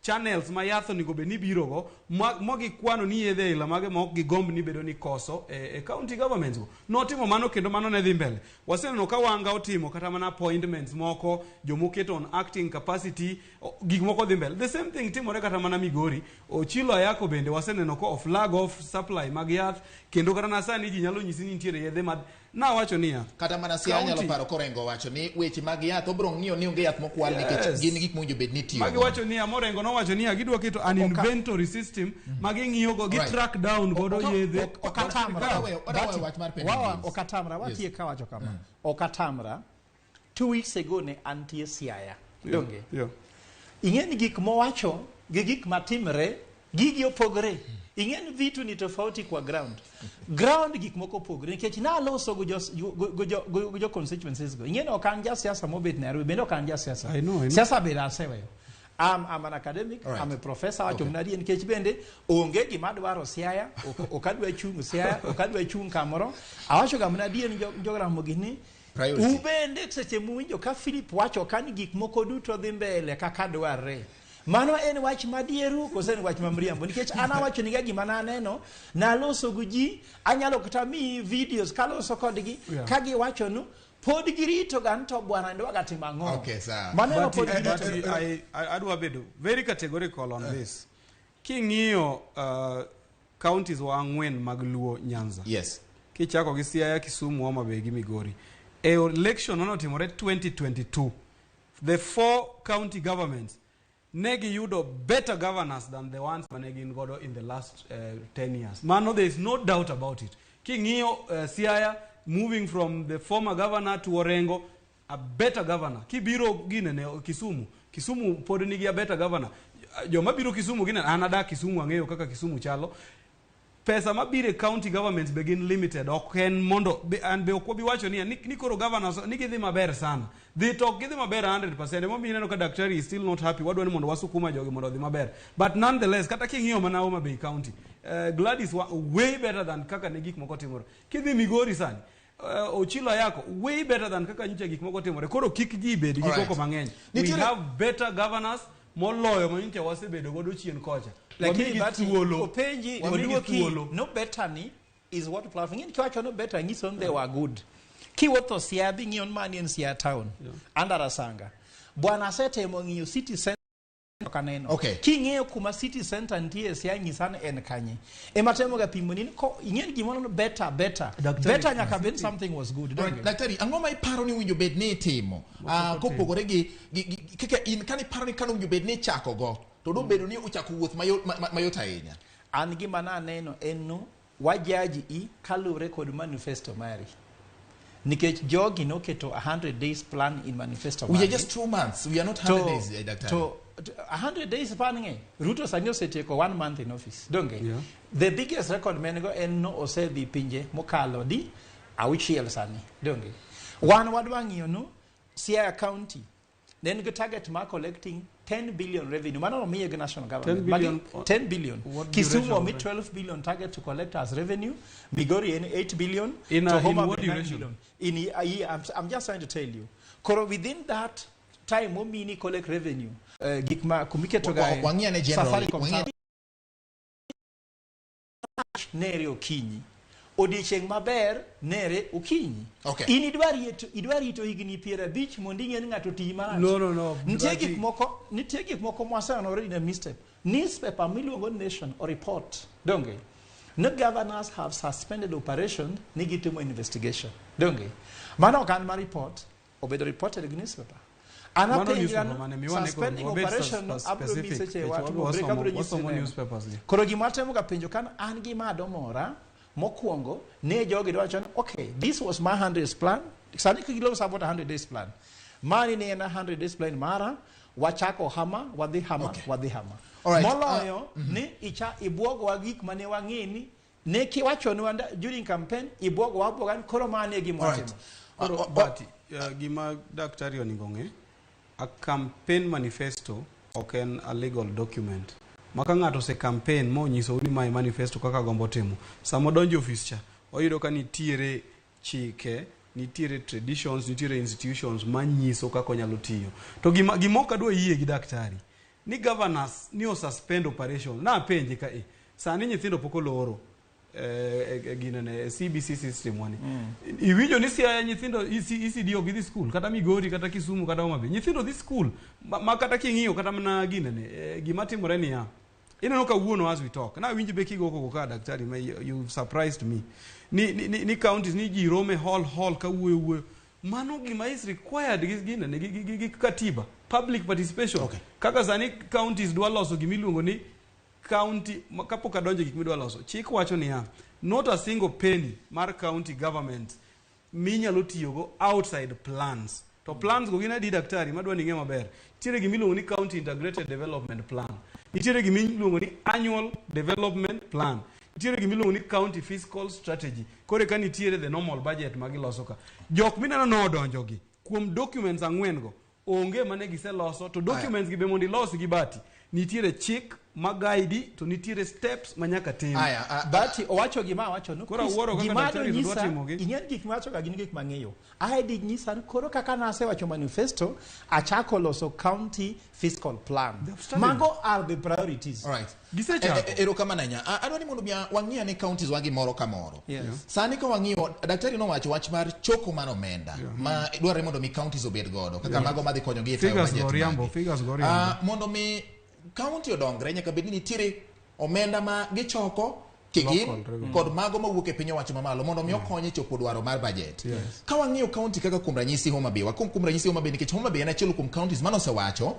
channels ma yath onego bed ni birogo ma gikwano ni yedhe aila mage ma ok gigomb ni bedo ni koso e county governments go. Notimo mano kendo mano ne dhi mbele. Waseneno ka Wanga otimo kata mana appointments moko jomoketo on acting capacity gik moko dhi mbele. The same thing timore kata mana Migori. Ochilo Ayako bende waseneno ko flag off supply mag yath kendo kata na sani ji nyalo nyisi ni nitiere yedhe ma nawacho niya Kata mana Siaya nyalo paro korengo wacho ni weche mag yath obiro ng'iyo ni onge yath mokwal nikech gin gik mowinjo bed ni itiyo Magi go. wacho niya Morengo nowacho niya gidwa keto an inventory system ma ging'iyo go gi track down godo yedhe. Okatamra. Wadaweyo wach mar pending bills. Okatamra. Watie ka wacho kama. Okatamra. 2 weeks ago ne antie Siaya. Donge? Ing'e ni gik mowacho gi gik matimre gigi opogore. Ing'e ni vitu ni tofauti kwa ground. Ground gik moko opogore nikech naloso go jo constituencies go. Ing'e ni ok an jasiasa mobet Nairobi, bende ok an jasiasa. I know. Siasa bende aseweyo. I'm an academic, Right. I'm a professor, awacho Okay. mana adier nikech bende onge gima adwaro Siaya, ok adwa chung' Siaya, ok adwa chung' kamoro. Awacho ga mana adier ni Jogramogi ni Priority. ubende seche muwinjo ka Philip wacho ka ni gik moko duto dhi mbele kaka dwarre. Mano en wach madieru kose en wach ma mriambo? Nikech an awacho niga gima naneno, naloso gi ji, anyalo kata miyi videos kaloso kodgi, ka giwacho nu pod girito ga ni to bwana dwaga timo ang'o. Okay, sawa. Mano ema But, pod girito. but I adwa bedo very categorical on this. King'iyo counties wa ang'wen mag Luo Nyanza. Yes. Kichako gi Siaya, Kisumu, Homa Bay gi Migori. E election manotimore 2022, the four county governments ne giyudo better governors than the ones mane gin godo in the last 10 years. Mano, there is no doubt about it. King'iyo Siaya, moving from the former governor to Orengo, a better governor. Kibiro ginene Kisumu, Kisumu pod nigi a better governor. Joma biro Kisumu gine, an adak Kisumu ang'eyo kaka Kisumu chalo. Pesa mabiro e county governments be gin limited ok en mondo an be ok wabi wacho ni, ni koro governors ni gidhi maber sana dhi to ok gidhi maber 100% emomiyo ineno ka daktari is still not happy wadwa ni mondo wasukuma jogi mondo odhi maber but nonetheless kata king'iyo mana Homa Bay County Gladys wa way better than kaka ne gik moko timore kidhi Migori sani Ochilo Ayako way better than kaka nyocha gik moko timore koro kik ji bed gi Alright. koko mang'eny we Nitiere- have better governors moloyo ma nyocha wasebedo godo chien kocha Lakini Wamigi Bati, thuolo openji Wamigi oduoki thuolo. no better ni is what platform. Ng'eni kiwacho no better nyiso ni they were good. Kiwuotho Siaya bi ng'iyo ni mani en Siaya town. Under Asanga. Bwana asetemo ng'iyo city center ok aneno. Okay. King'iyo kuma city center nitie Siaya nyisa ni en kanye. Ema temo ga pimo ni ko ing'e ni gimoro no better better. Daktari, Better nyaka bed something was good. Alright, Donge? Daktari, ang'o ma iparo ni owinjo bed ni itimo? Kopogore gi kaka in kane iparo ni kane owinjo bed ni ichako go, to dobedo ni ochako wuoth mayot ahinya. An gima naneno en no wajaji i kaluwore kod manifesto mari. Nikech jogi noketo 100 days plan in manifesto We are margi. just 2 months. We are not 100 days, Daktari. To 100 days plan ng'e. Ruto sani osetieko 1 month in office. Donge? Yeah. The biggest record men go en no osedhi pinje mokalo di auchiel sani. Donge? Wan wadwa ng'iyo no Siaya County. Ne en gi target mar collecting 10 billion revenue. Mano nomiye gi national government. 10 billion- Magi- 10 billion. What Kisumu duration omi of 12 billion target to collect as revenue. Migori en 8 billion. In to in Homa what Bay 9 duration? billion. In a year, I'm just trying to tell you. Koro within that time momini collect revenue. Gik ma kumiketo ga e Wang'i ane generally, Safaricom wang'i- nere okinyi. Odiechieng' maber nere okinyi. Okay. In idwa rito higni 50 mondo ing'e ni ng'ato otiyi marach. No, no, no. Nitie Bati- gik moko mwaseneno already in a misstep. Newspaper miluongo ni Nation o report. Donge? No governors have suspended operation ni gitimo investigation. Donge? Mano ok an ma report, obedo reported gi newspaper. An Mano apenjra newspaper ni mane miwane koro suspending wabed operation abiro specific, mi seche nikech watimo wabiro break, abiro nyisi wasomo neno. newspapers gi. Koro gima atemo ga penjo kan an gi madomora mokwongo ne jogi dwacho ni okay, this was my 100 days plan. Sani kiloso about 100 days plan. Mani ne en 100 days plan mara, wachako hama, wadhi hama, wadhi hama. Alright, Moloyo ni icha ibwogowa gik mane wang'e ni ne kiwachonwa during campaign ibwogowa abwoga ni koro mane e gima Alright. watimo. Koro Bati, gima daktari onego ng'e, a campaign manifesto ok en a legal document. Ma ka ng'ato ose campaign ma onyisou ni mae manifesto kaka gombo timo, sama odonjo e ofis cha, oyudo ka nitiere chike, nitiere traditions, nitiere institutions manyiso kaka onyalo tiyo. To gima ok adwa yie gi daktari, ni governors ni o suspend operation. Napenje ka e, sani nyithindo pok oloro ginene CBC system wani. Iwinjo ni Siaya nyithindo ECD ok gidhi school, kata Migori, kata Kisumu, kata Homa Bay. Nyithindo dhi school ma kata king'iyo kata mana ginene gima timore niya. Ineno kawuono as we talk. Na winjo be kigo koko ka daktari ma you surprised me. Ni counties ni ji rome hall hall ka wuoyo wuoyo. Mano gima is required gi ginene gi katiba, public participation. Kaka sani counties dwa loso gimiluongo ni county kapok adonjo e gik midwa loso, chik wacho niya, not a single penny mar county government minyalo tiyogo outside plans. To plans go gin adi, daktari? Madwa ni ing'e maber, nitiere gimiluongo ni county integrated development plan, nitiere gimiluongo ni annual development plan, nitiere gimiluongo ni county fiscal strategy. Koro ka nitiere the normal budget ma giloso ka, jok mineno nodonjo gi kuom documents ang'wen go onge mane giseloso. To documents gi be mondo ilos gi, Bati, nitiere chik ma guide to nitiere steps ma nyaka tim. Aya, Bati owacho gima awacho no. Koro Chris, awuoro kaka gima daktari to dwa donyisa, timogi. Ing'e ni gik miwacho ga gin gik mang'eyo. Ae di nyisa ni koro kaka nasewacho manifesto, achako loso county fiscal plan. They've started. Mago are the priorities. Alright. Gisechako. Erokamano ahinya. Adwa ni mondo mi wang'i ane counties wagi moro ka moro. Yes. Yeah. Sani ka wang'iyo, daktari nowacho wach mar choko mar omenda ma dwarore mondo mi counties obed godo kaka mago madhi konyogi e tayo Figures budget go riambo, magi. figures go riambo. Mondo mi county odongre nyaka bed ni nitiere omenda ma gichoko kigin Local revenue. kod mago mawuok e piny owacho mamalo mondo mi okony e chopo dwaro mar budget. Yes. Ka wang'iyo county kaka kuom ranyisi Homa Bay, wakuom kuom ranyisi Homa Bay nikech Homa Bay en achiel kuom counties manosewacho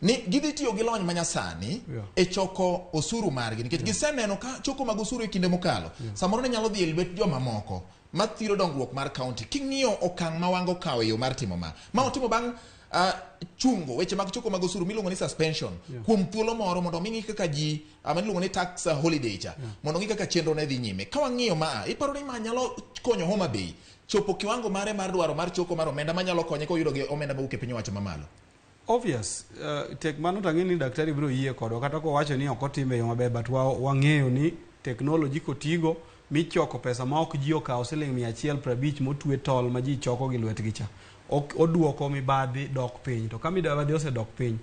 ni gidhi tiyo gi lony manyasani e choko osuru margi nikech giseneno ka choko mag osuru e kinde mokalo samoro ne nyalo dhi e lwet jomamoko mathiro dongruok mar county. King'iyo okang' ma Wango kawo e yo mar timo ma otimo bang' chungo weche mag choko mag osuru miluongo ni suspension kuom thuolo moro mondo mi ng'i kaka ji miluongo ni tax holiday cha mondo ng'i kaka chenro ne dhi nyime. Ka wang'iyo ma, iparo ni ma nyalo konyo Homa Bay chopo kiwango mare mar dwaro mar choko mar omenda manyalo konye koyudo gi omenda mawuok e piny owacho mamalo? Obvious, tek mano to ang'e ni daktari biro yie kodwa kata kowacho ni ok otime e yo maber, but wang'eyo ni technology kotigo michoko pesa ma ok ji okawo siling 150 motwe tol ma ji choko gi lwetgi cha ok oduoko mibadhi dok piny. To ka mibadhi osedok piny,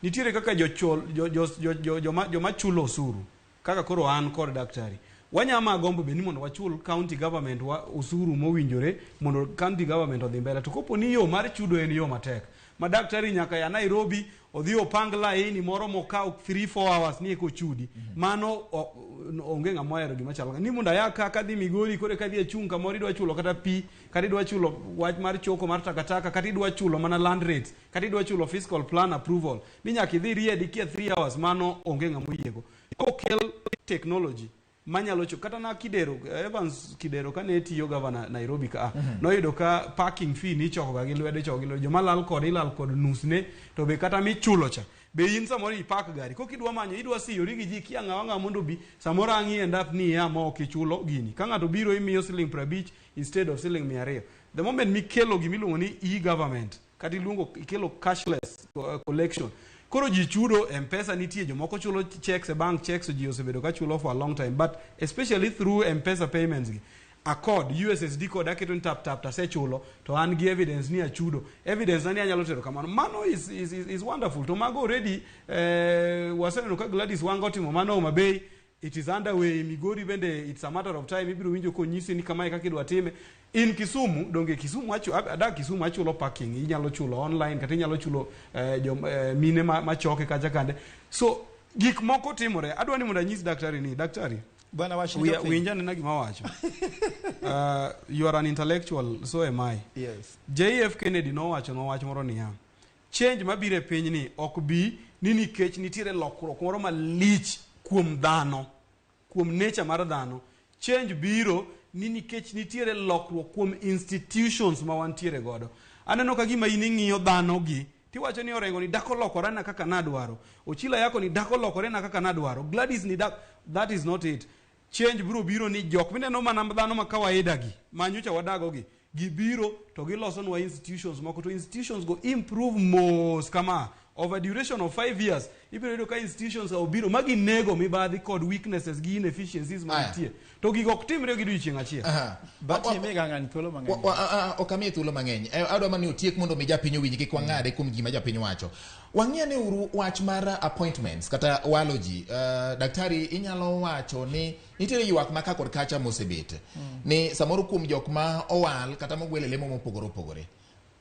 nitiere kaka jochul jo, jo, jo, jo, joma chulo osuru kaka koro an kod daktari wanyama gombo be ni mondo wachul county government wa osuru mowinjore mondo county government odhi mbele. To kopo ni yo mar chudo en yo matek ma daktari nyaka ya Nairobi odhi opang laini moro mokaw 3-4 hours ni eka ochudi, mano onge ng'ama ohero gima chalo ni mondo aya ka kadhi Migori koro kadhi achung' kamoro idwa chulo kata pi, kata idwa chulo wach mar choko mar takataka, kata idwa chulo mana land rates, kata idwa chulo fiscal plan approval ni nyaka idhi riedi kia 3 hours, mano onge ng'ama oyiego. Kokel technology manyalo cho kata na Kidero, Evans Kidero kane tiyo gavana Nairobi ka noyudo ka parking fee nichoko ga gi lwedo, ichoko gi lwedo, joma lal kode ilal kod nusne. To be kata michulo cha be in samoro ipak gari kok idwa manyo idwa siyori gi ji kia ng'awa ng'awa mondo obi, samoro ang' i end up ni ia ma ok ichulo gini ka ng'ato biro imiyo siling 50 instead of siling 200. The moment mikelo gimiluongo ni e-government. Kata iluongo ikelo cashless collection. Koro ji chudo, M-Pesa nitie, jomoko chulo checks e bank, checks ji osebedo ka chulo for a long time, but especially through M-Pesa payments gi. A code, USSD code aketo ni tap tap tasechulo to an gi evidence ni achudo. Evidence na ni anyalo tero kamano. Mano is wonderful. To mago already waseneno ka Gladys Wanga otimo mano Homa Bay. It is underway. Migori bende it's a matter of time. Ibiro winjo konyisi ni kamae kaka idwa time. In Kisumu, donge Kisumu achu, adak Kisumu achulo parking, inyalo chulo online kata inyalo chulo mine machoke kacha kande. So gik moko timore. Adwa ni mondo anyis daktari ni, daktari, Bwana wach ni jopiny. Winja nena gima wacho. You are an intellectual, so am I. Yes. JF Kennedy nowacho wach moro niya, change mabiro e piny ni ok bi ni nikech nitiere lokruok moro malich kuom dhano, kuom nature mar dhano. Change biro ni nikech nitiere lokruok kuom institutions ma wantiere godo. Aneno ka gima in ing'iyo dhano gi, tiwacho ni Orengo ni dak olokore na kaka nadwaro, Ochila Yako ni dak olokore na kaka nadwaro, Gladys ni dak, that is not it. Change biro biro ni jok mineno mana dhano ma kawaida gi, ma nyocha wadago gi, gibiro to gilosonwa institutions moko, to institutions go improve mos kama over duration of 5 years ibiro yudo ka institutions obiro ma ginego mibadhi kod weaknesses gi inefficiencies mantie, to gigo ok timre gi odiochieng' achiel. But imiga ng'ani thuolo mang'eny. Ok amiye thuolo mang'eny. Adwa mana ni otiek mondo mi japiny owinj, kik wang'ade kuom gima japiny wacho. Wang'i ane uru wach mar appointments kata walo ji. Daktari, inyalo wacho ni nitiere ywak ma ka kod kacha mosebet. Ni samoro kuom jok ma owal kata mogwel e lemo mopogore opogore.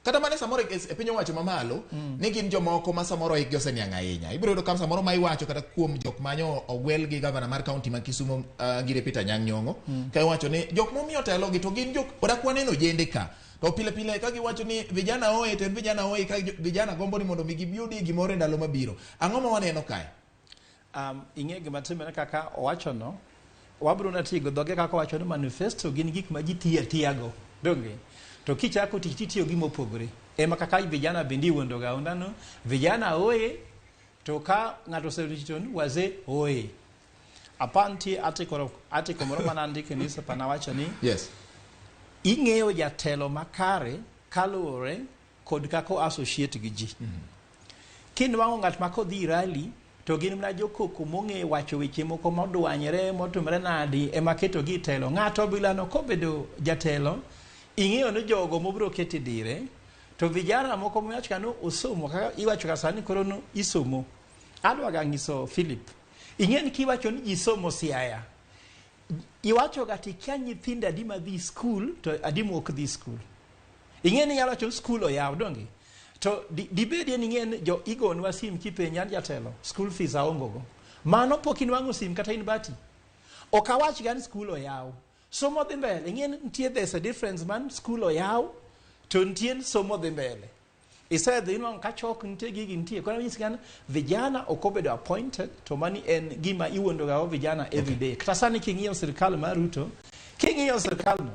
Kata mana samoro e piny owacho mamalo, ni gin jomoko ma samoro hikgi oseniang' ahinya. Ibiro yudo ka samoro ma iwacho kata kuom jok manyo ogwel gi gavana mar kaunti ma Kisumu, Ngire Peter Anyang' Nyong'o, ka iwacho ni jok momiyo telo gi to gin jok odak waneno jende ka. To pile pile ka giwacho ni vijana oye, to en vijana oye, ka vijana gombo ni mondo mi giyudie gimoro e ndalo mabiro. Ang'o ma waneno kae? Ing'e gima timore kaka owachono, wabiro na tiyo gi dhoge kaka owacho ni manifesto gin gik ma ji tiyo atiyago, donge? To kichako tich titiyo gi mopogore. Ema kaka vijana bende iwuondo ga ondano, vijana oye, to ka ng'ato oseyudo tich to ni wazee oye. Apa nitie article moro mane andiko e newspaper nawacho ni ing'eyo jatelo makare kaluwore kod kaka o associate gi ji. Kinwang'o ng'at ma kodhi rally to gin mana jokoko mong'e wacho weche moko modwanyre motimre nadi ema keto gi telo. Ng'ato bilano kobedo jatelo, ing'eyo ni jogo mobiro keto e dire, to vijana moko miwacho ka no osomo, kaka iwacho ka sani koro no isomo. Adwa ga nyiso Philip, ing'e ni kiwacho ni ji somo Siaya, iwacho ga tikia nyithindo adi madhi skul to adi mok dhi skul. Ing'e ni inyalo wacho ni skul oyaw, donge? To dibedie ni ing'e ni jo igonwa sim kipenja an jatelo, school fees aongo go. Mano pok inwang'o sim kata in bati. Ok awach ga ni skul oyaw. Somo dhi mbele. Ing'e ni nitie there's a difference man skul oyaw to nitie somo dhi mbele. Isedhi inwang'o ka chok nitie gigi nitie. Koro anyisi ga ni vijana ok obedo appointed to mani en gima iwuondo ga go vijana every day. Kata sani king'iyo sirkal mar Ruto, king'iyo sirkal no,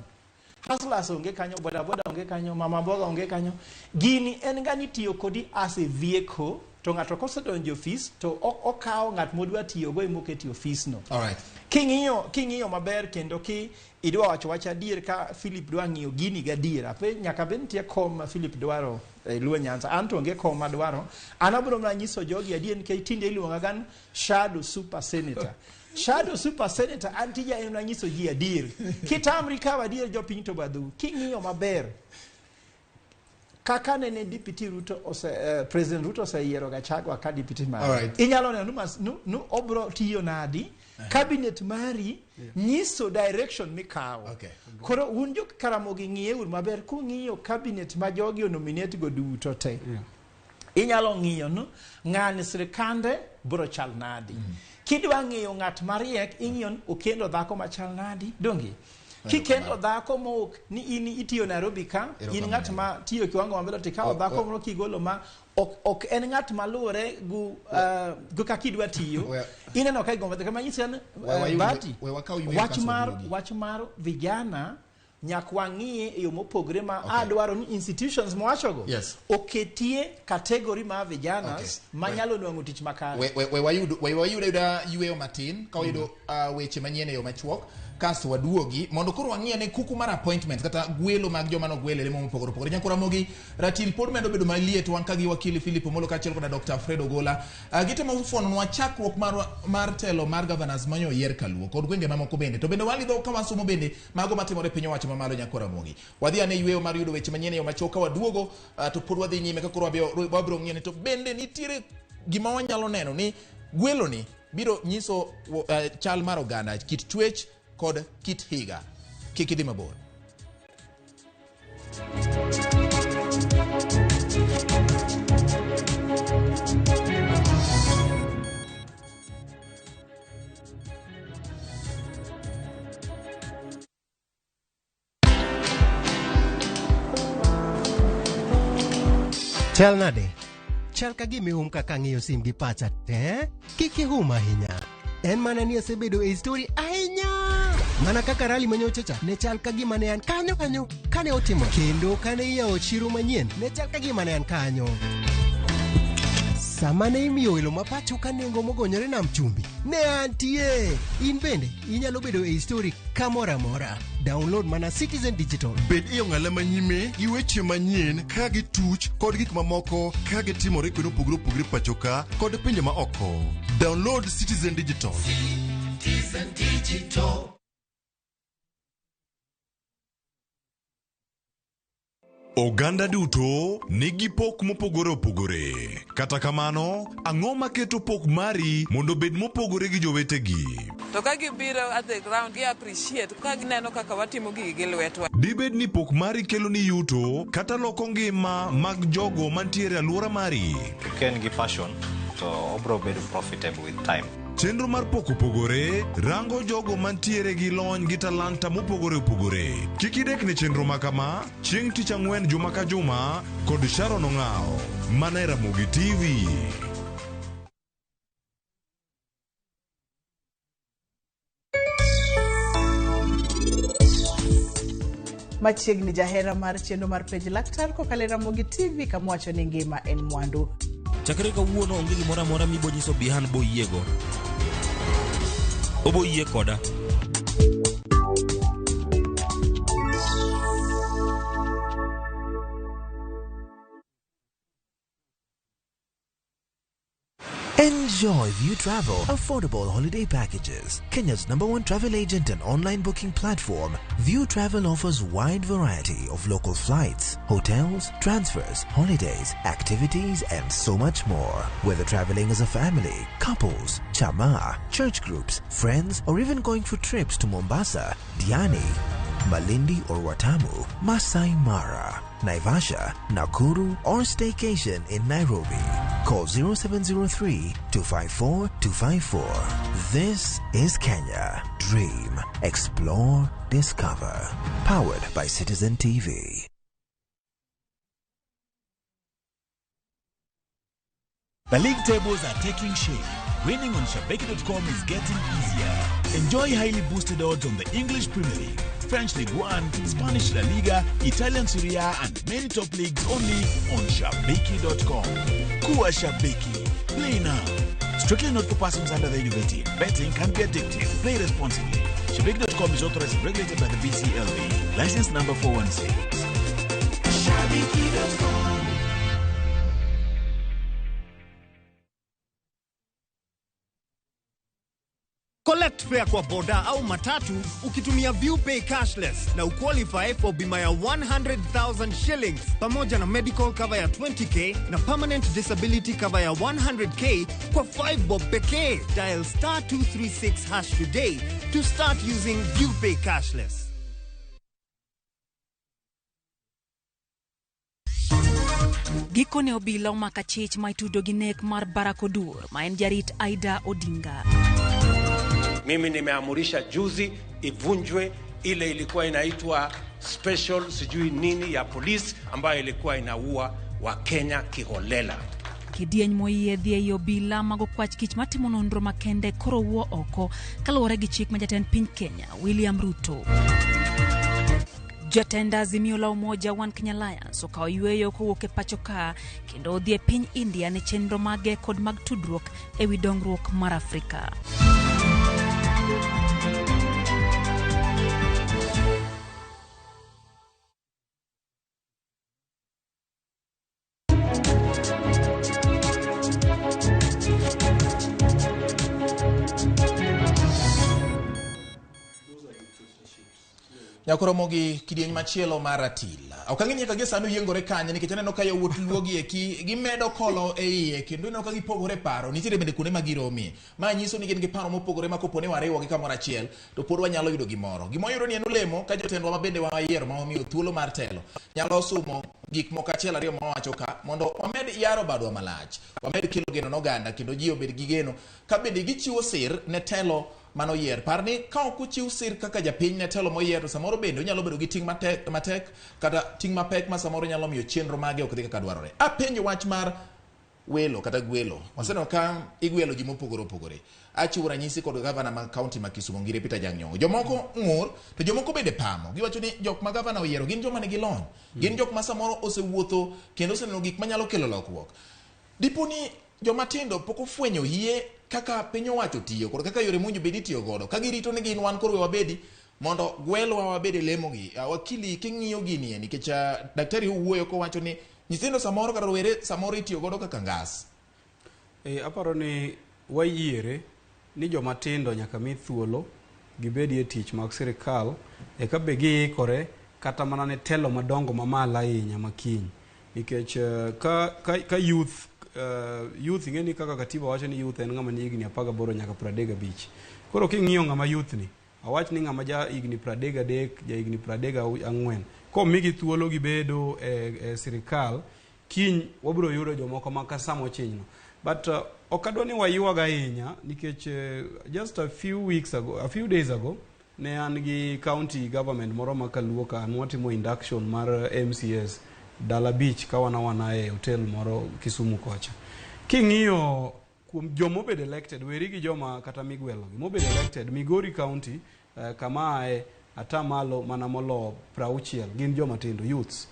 hustlers onge kanyo, boda boda onge kanyo, mama mboga onge kanyo. Gini en ga ni tiyo kodi as a vehicle, to ng'ato kosedonjo e ofis to okawo ng'at modwa tiyogo emoketi e ofis no. All right. King'iyo maber kendo ki idwa wacho wach adier ka Philip dwa ng'iyo gini gadier, ape nyaka bed nitie kom ma Philip dwaro e Luo Nyanza. An to onge kom madwaro. An abiro mana nyiso jogi adier nikech tinde iluonga gan Shadow Super Senator. Shadow Super Senator an tija en mana nyiso ji adier. Kitamri kawo adier jopiny to badhu. King'iyo maber, kaka nene Deputy Ruto ose, President Ruto oseyiero Gachagua ka deputy mare. All right. Inyalo neno nu obro tiyo nadi, cabinet mari nyiso direction mikawo. Koro un jo Karamogi ng'iye uru maber kung'iyo cabinet ma jogi onominate go duto te. Inyalo ng'iyo nu ng'ani sirikande bro chal nadi. Kidwa ng'iyo ng'at mariek, ing'iyo ni okendo dhako machal nadi, donge? Kikendo dhako mok ni in itiyo Nairobi ka, in ng'at ma tiyo kiwango maber to ikawo dhako moro kigolo ma ok en ng'at maluwore gu kaka idwa tiyo. Ineno ka igombo kama nyisi en, Bahati, wach mar vijana nyaka wang'iye e yo mopogore ma adwaro ni institutions mwawachogo oketie category mar vijana manyalo nwang'o tich makare. We wayud ayuda yweyo matin ka wayudo weche manyien e yo machuok. Kasto waduogi mondo koro wang'i ane kuku mar appointment kata gwelo mag joma nogwel e lemo mopogore opogore. Nyakora Ramogi, ratil pod medo bedo maliet wan ka gi wakili Philip Omolo kaachiel koda Dr. Fred Ogola. Gitemo fuononwa chakruok mar telo mar governors manyo oyier kaluo kod gwenge mamoko bende. To bende walidho ka wasomo bende mago matimore e piny owacho mamalo Nyakora Ramogi. Wadhi ane yweyo mar yudo weche manyien e yo machuok ka waduogo to pod wadhi nyime ka koro wabiro ng'iyo ni to bende nitiere gima wanyalo neno ni gweloni biro nyiso chal mar oganda, kit chwech kod kit higa. Kik idhi mabor. Chal nade? Chal ka gima ihum kaka ang'iyo sim gi pacha te. Kik ihum ahinya. En mana ni asebedo e story ahinya. Mana kaka rally manyocha cha ne chal ka gima ne an kanyo kanyo kane otimo. Kendo kane iyawo chiro manyien ne chal ka gima ne an kanyo. Sama ne imiyo welo ma pacho ka nengo mogonyore nam chumbi, ne antie. In bende inyalo bedo e story kamoro amora. Download mana Citizen Digital. Bed e ong'ala manyime gi weche manyien ka gituch kod gik mamoko ka gitimore kuonde mopogore opogore pacho ka kod pinje ma oko. Download Citizen Digital. Citizen Digital. Oganda duto nigi pok mopogore opogore. Kata kamano, ang'o maketo pok mari mondo obed mopogore gi jowetegi? To ka gibiro at the ground, gi appreciate ka gineno kaka watimo gigi gi lwetwa. Dibed ni pok mari kelo ni yuto kata loko ngima mag jogo mantiere e alwora mari? Ka en gi passion to obro bedo profitable with time. Chenro mar pok opogore rango jogo mantiere gi lony gi talanta mopogore opogore. Kik idek ne chenro ma kama chieng' tich ang'wen juma ka juma kod Sharon Ong'awo mana e Ramogi TV. Machiegni jahera mar chenro mar Penj Laktar kokalo e Ramogi TV kama wacho ni ngima en mwandu. Chakre kawuono onge gimoro amora mibo nyiso Bihan boyiego. Obo yie koda. Enjoy View Travel affordable holiday packages. Kenya's number one travel agent and online booking platform, View Travel offers wide variety of local flights, hotels, transfers, holidays, activities, and so much more. Whether traveling as a family, couples, chama, church groups, friends, or even going for trips to Mombasa, Diani, Malindi or Watamu, Masai Mara, Naivasha, Nakuru, or staycation in Nairobi. Call 0703 254 254. This is Kenya. Dream, explore, discover. Powered by Citizen TV. The league tables are taking shape. Winning on Shabiki.com is getting easier. Enjoy highly boosted odds on the English Premier League, French League One, Spanish La Liga, Italian Serie A, and many top leagues only on Shabiki.com. Kuwa Shabiki. Play now. Strictly not for persons under the age of 18. Betting can be addictive. Play responsibly. Shabiki.com is authorized and regulated by the BCLB. License number 416. Shabiki.com. Collect fare kwa boda au matatu ukitumia ViewPay cashless na uqualify for bima ya 100,000 shillings pamoja na medical cover ya 20K na permanent disability cover ya 100K kwa 5 bob pekee. Dial star 236 hash today to start using ViewPay cashless. Gikone obila omako achich ma itudo gi nek mar Barack Oduor ma en jarit Aida Odinga. Mimi nimeamurisha juzi ivunjwe ile ilikuwa inaitwa special sijui nini ya polisi ambayo ilikuwa inaua Wakenya kiholela. Kidieny moyiedhi ei obila mag okwach kich matimo nonro makende koro wuo oko kaluwore gi chik ma jatend piny Kenya William Ruto. Jatend Azimio la Umoja One Kenya Alliance okawo yueyo kowuok e pacho ka kendo odhi e piny India ne chenro mage kod mag tudruok e wi dongruok mar Afrika. Nyakoromo gi kidieny machielo mar ratil. Ok ang'e ni nyaka gie sani oyiengore kanye nikech aneno ka yawuot Luo gi eki gimedo kolo e iye kendo ineno ka gipogore paro. Nitiere bende kuonde ma giromie. Ma nyiso ni gin gi paro mopogore ma kopo ni wariwogi kamoro achiel to pod wanyalo yudo gimoro. Gima wayudo ni en olemo ka jotendwa ma bende wayiero ma wamiyo thuolo mar telo nyalo sumo gik moko achiel ariyo ma wawacho ka mondo wamed yaro badwa malach. Wamed kelo geno ne oganda kendo ji obed gi geno ka bende gichiwo sir ne telo manoyier. Par ni ka ok ochiw sir kaka japiny ne telo moyier to samoro bende onyalo bedo gi ting' matek kata ting' mapek ma samoro nyalo miyo chenro mage ok dhi kaka dwarore. Apenjo wach mar welo kata gwelo. Waseneno ka igwelo ji mopogore opogore. Achiwo ranyisi kod gavana ma kaunti ma Kisumu Ngire Peter Anyang' Nyong'o. Jomoko ng'ur to jomoko bende pamo. Giwacho ni jok ma gavana oyiero gin joma nigi lony. Gin jok ma samoro osewuotho kendo oseneno gik manyalo kelo lokruok. Dipo ni joma tindo pok ofwenyo yie kaka piny owacho tiyo kod kaka yore mowinjo bed itiyo godo. Ka girito ni gin wan koro we wabedi mondo gwelwa wabed e lemo gi. Wakili king'iyo gini e nikech daktari owuoyo kowacho ni nyithindo samoro kata rowere samoro itiyo godo kaka ngas. Aparo ni wayiere ni joma tindo nyaka mi thuolo gibedie tich mag sirikal eka be giikore kata mana ne telo madongo mamalo ahinya makiny. Nikech ka youth youth ing'e ni kaka katiba wacho ni youth en ng'ama ni higni 18 nyaka 35. Koro king'iyo ng'ama youth ni, awach ni ng'ama ja higni 33, ja higni 34, komigi thuolo gibedo e sirikal, kiny wabiro yudo jomoko ma ka sama ochinyno. But ok adwa ni waywag ahinya nikech just a few weeks ago, a few days ago, ne an gi county government moro ma Kaluo ka nwatimo induction mar MCAs Dala Beach ka wan awana e hotel moro Kisumu kocha. King'iyo kuom jomobedo elected, weri gi joma kata migwelo gi, mobedo elected Migori County kama ae atamalo mana molo 60 gin joma tindo, youths.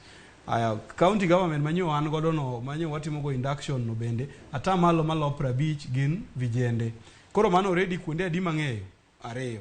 Aya, county government manyo an godo no, manyo watimo go induction no bende, atamalo malo 50 gin vijende. Koro mano already kuonde adi mang'eyo? 2.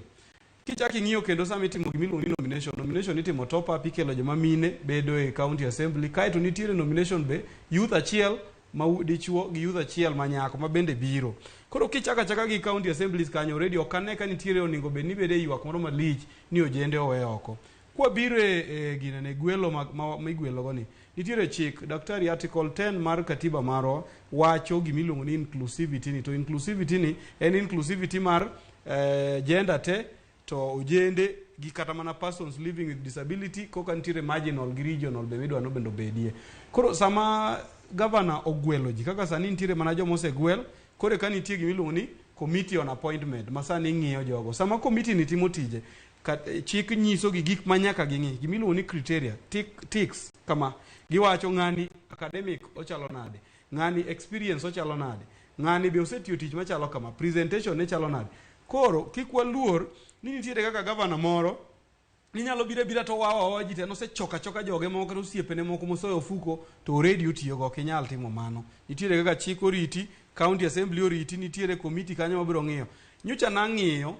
Kichak ing'iyo kendo sama itimo gima iluongo ni nomination, nomination itimo top up, ikelo joma mine bedo e county assembly, kaeto nitiere nomination be youth achiel ma dichuo gi youth achiel ma nyako ma bende biro. Koro kichako achaka gi county assemblies kanyo already ok ane ka nitiere onego bed ni bede ywak moro malich ni ojende owe oko. Kwabiro e ginene gwelo ma igwelo go ni, nitiere chik, daktari article 10 mar katiba marwa wacho gima iluongo ni inclusivity ni, to inclusivity ni en inclusivity mar gender te to ojende gi kata mana persons living with disability koka nitiere marginal gi regional be midwa no bende obedie. Koro sama governor ogwelo ji kaka sani nitiere mana joma osegwel, koro ka nitie gima iluongo ni committee on appointment ma sani ng'iyo jogo. Sama committee ni timo tije, chik nyiso gi gik ma nyaka ging'i, gima iluongo ni criteria, ticks kama giwacho ng'ani academic ochalo nade, ng'ani experience ochalo nade, ng'ani be osetiyo tich machalo kama, presentation ne chalo nade. Koro kik waluor ni nitiere kaka governor moro ninyalo biro abira to wawa ji te nosechoka choka joge moko kata osiepene moko mosoyo ofuko to already otiyogo, ok inyal timo mano. Nitiere kaka chik oriti, county assembly oriti, nitiere committee kanyo mabiro ng'iyo. Nyocha nang'iyo,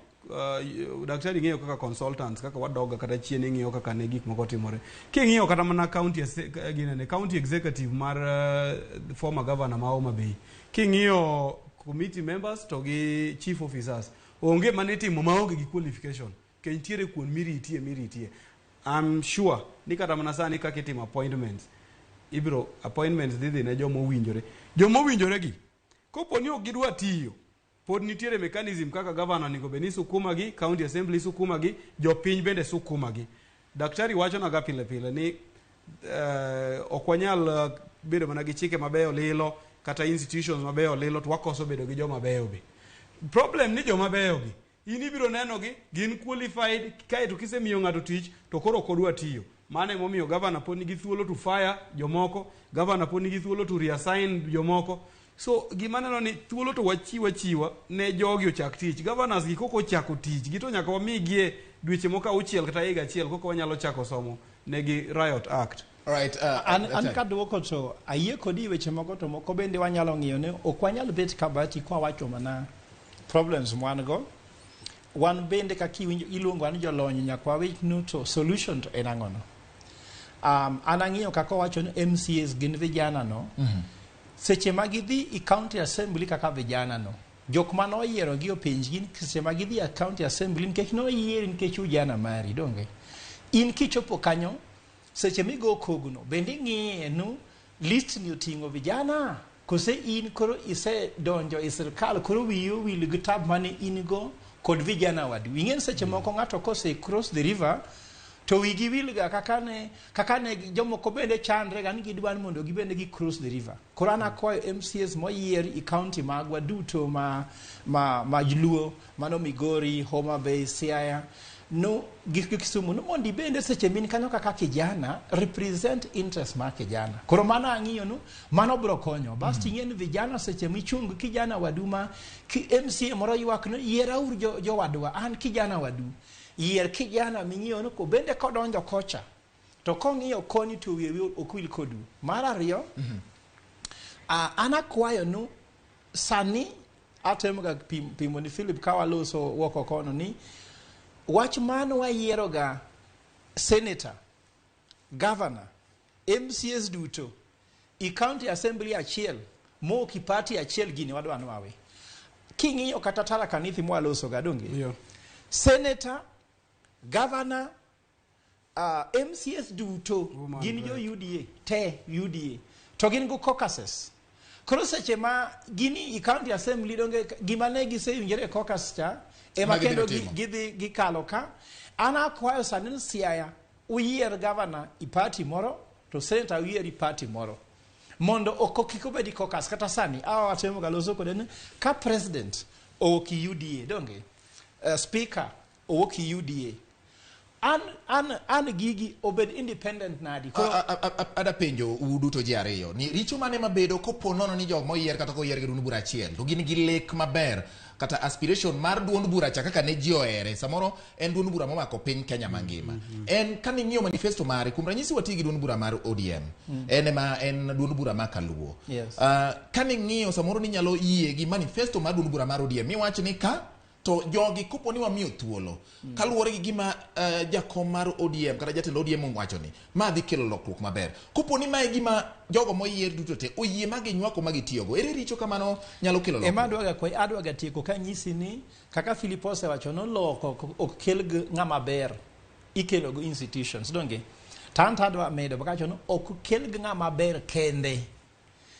daktari ng'iyo kaka consultants, kaka wadoga kata chien ing'iyo kaka ne gik moko timore. King'iyo kata mana county ginene, county executive mar former governor ma Homa Bay, king'iyo committee members to gi chief officers, onge manitimo maonge gi qualification. Ke nitiere kuond miritie. I'm sure ni kata mana sani kaka itimo appointments, ibiro appointments dhi ne joma owinjore. Joma owinjore gi, kopo ni ok gidwa tiyo, pod nitiere mechanism kaka governor onego bed ni sukuma gi, county assembly sukuma gi, jopiny bende sukuma gi. Daktari wacho naga pile pile ni ok wanyal bedo mana gi chike mabeyo lilo kata institutions mabeyo lilo to wakoso bedo gi joma beyo be. Problem ni joma beyo gi, in ibiro neno gi, gin qualified, kaeto kisemiyo ng'ato tich to koro ok odwa tiyo. Mano emomiyo governor pod nigi thuolo to fire jomoko, governor pod nigi thuolo to reassign jomoko. So gima aneno ni thuolo to wachiwa chiwa ne jogi ochak tich. Governors gi koko ochako tich, gi to nyaka wamigie dweche moko 6 kata higa 1 koko wanyalo chako somo negi Riot Act. All right, an kaduoko to ayie kodi weche moko to moko bende wanyalo ng'iyo ni ok wanyal bet kabati kwa wacho mana problems mwan go. Wan bende kaka iwinjo iluongo ni jolony nyaka wawach ni to solution to en ang'ono. An ang'iyo kaka owacho ni MCAs gin vijana no. Seche ma gidhi i county assembly kaka vijana no, jok mane oyiero gi openj gi seche ma gidhi e county assembly nikech noyieri nikech ujana mari, donge? In kichopo kanyo, seche migo kogno, bende ing'iye nu list ni oting'o vijana, kose in koro isedonjo e sirkal, koro wiyi owil gi tab mane in go kod vijana wadu. Ing'e ni seche moko ng'ato kose cross the river, to wigi wilga kaka ne jomoko bende chandre ga ni gidwa ni mondo gibende gi cross the river. Koro an akwayo MCAs moyier i county magwa duto ma Luo, mano Migori, Homa Bay, Siaya, no gi Kisumu, no mondo ibende seche min kanyo kaka kijana represent interest mar kijana. Koro mano ang'iyo nu mano biro konyo. Bas ting'e ni vijana seche michung kijana wadu ma ki MCA moro ywak no yierauru jowadwa, an kijana wadu. Yier kijana ming'iyo ni ko bende kodonjo kocha to kong'iyo koni to wiye ok wil kodu. Mar ariyo, an akwayo nu sani atemoga pimo ni Philip ka waloso woko kono ni wach mano wayieroga senator, governor, MCAs duto i county assembly achiel mowuok i party achiel, gini wadwa ni wawe. King'iyo kata Tharaka Nithi mwalosoga donge? Yeah. Senator, governor, MCAs duto gin jo UDA, te UDA. To gin go caucuses. Koro seche ma gini i county assembly donge gima ne gisewinjore e caucus cha ema Ema gibiro kendo timo. gidhi gikalo ka. An akwayo sani ni Siaya uyier governor i party moro to senator uyier i party moro. Mondo ok kik obed i caucus kata sani awa watemo ga loso kode ni ka president owuok i UDA donge, speaker owuok i UDA, an gigi obed independent nadi? Koro Ada penjo uduto ji ariyo ni richo mane mabedo kopo nono ni jok moyier kata koyier gi duond bura achiel to gin gi lek maber kata aspiration mar duond bura cha kaka ne ji ohere, samoro en duond bura momako piny Kenya mangima, en kaning'iyo manifesto mare, kuom ranyisi wati gi duond bura mar ODM, en ema en duond bura ma kaluo. Kaning'iyo samoro ni nyalo yie gi manifesto mar duond bura mar ODM miwach ni ka to jogi kopo ni wamiyo thuolo kaluwore gi gima jakom mar ODM kata jatend ODM owacho ni ma dhi kelo lokruok maber, kopo ni mae gima jogo moyier duto te oyie ma ginywako ma gitiyogo, ere richo kamano nyalo kelo ema lokruok? Adwaga tieko kanyisi ni kaka Philip osewacho noloko ok kel gi ng'ama ber, ikelo go institutions donge. To an to adwa medo bakacho ni ok kel gi ng'ama ber kende,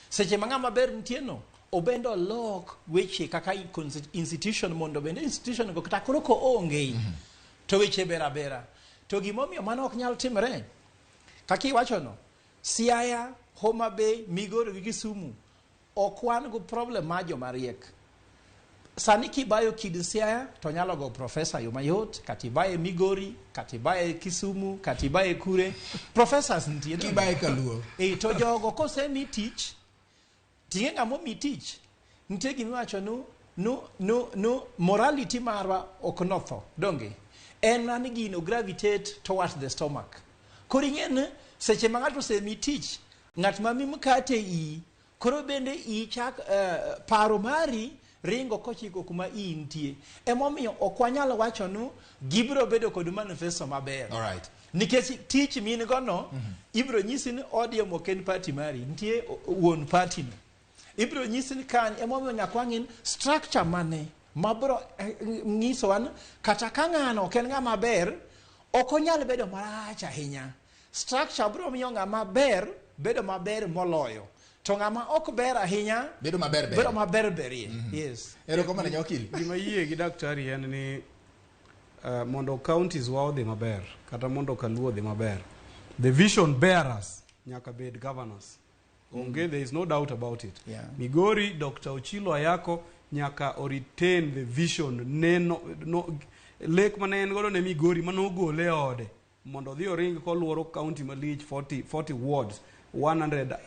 seche ma ng'ama ber nitie no obende olok weche kaka institution mondo bende institution go kata koro koonge to weche ber abera. To gimomiyo mano ok nyal timre kaka iwachono, Siaya, Homa Bay, Migori gi Kisumu ok wan go problem mar joma riek. Sani kibayo kid Siaya to nyalo go professor yo mayot, kata ibaye Migori, kata ibaye Kisumu, kata ibaye kure, professors nitie. Kibaye Kaluo. To jogo kosemi tich, ting'e ng'ama omi tich, nitie gimiwacho nu morality marwa ok notho donge, en mana ni gino gravitate towards the stomach. Koro ing'e ni seche ma ng'ato osemi tich, ng'at ma mi mkate iyi, koro bende iyi chak paro mari ringo kochiko kuma iyi nitie. Emomiyo ok wanyal wacho nu gibiro bedo kod manifesto maber. Nikech tich min go no, ibiro nyisi ni ODM ok en party mari, nitie wuon party no. Ibiro nyisi ni kan, emomiyo nyaka wang'i structure mane mabiro nyisowa ni kata ka ng'ano ok en ng'ama ber, ok onyal bedo marach ahinya. Structure biro miyo ng'ama ber bedo maber moloyo. To ng'ama ok ber ahinya bedo maber ber. Bedo maber berie. Yes. Erokamano Nyawakili. Gima yie gi daktari en ni mondo counties wa odhi maber kata mondo Kaluo odhi maber, the vision bearers nyaka bed governors. Onge, there is no doubt about it. Migori, Dr. Ochilo Ayako nyaka o retain the vision neno no, lek mane en godo ne Migori manogole e ode mondo odhi oring koluoro county malich 40 wards 100,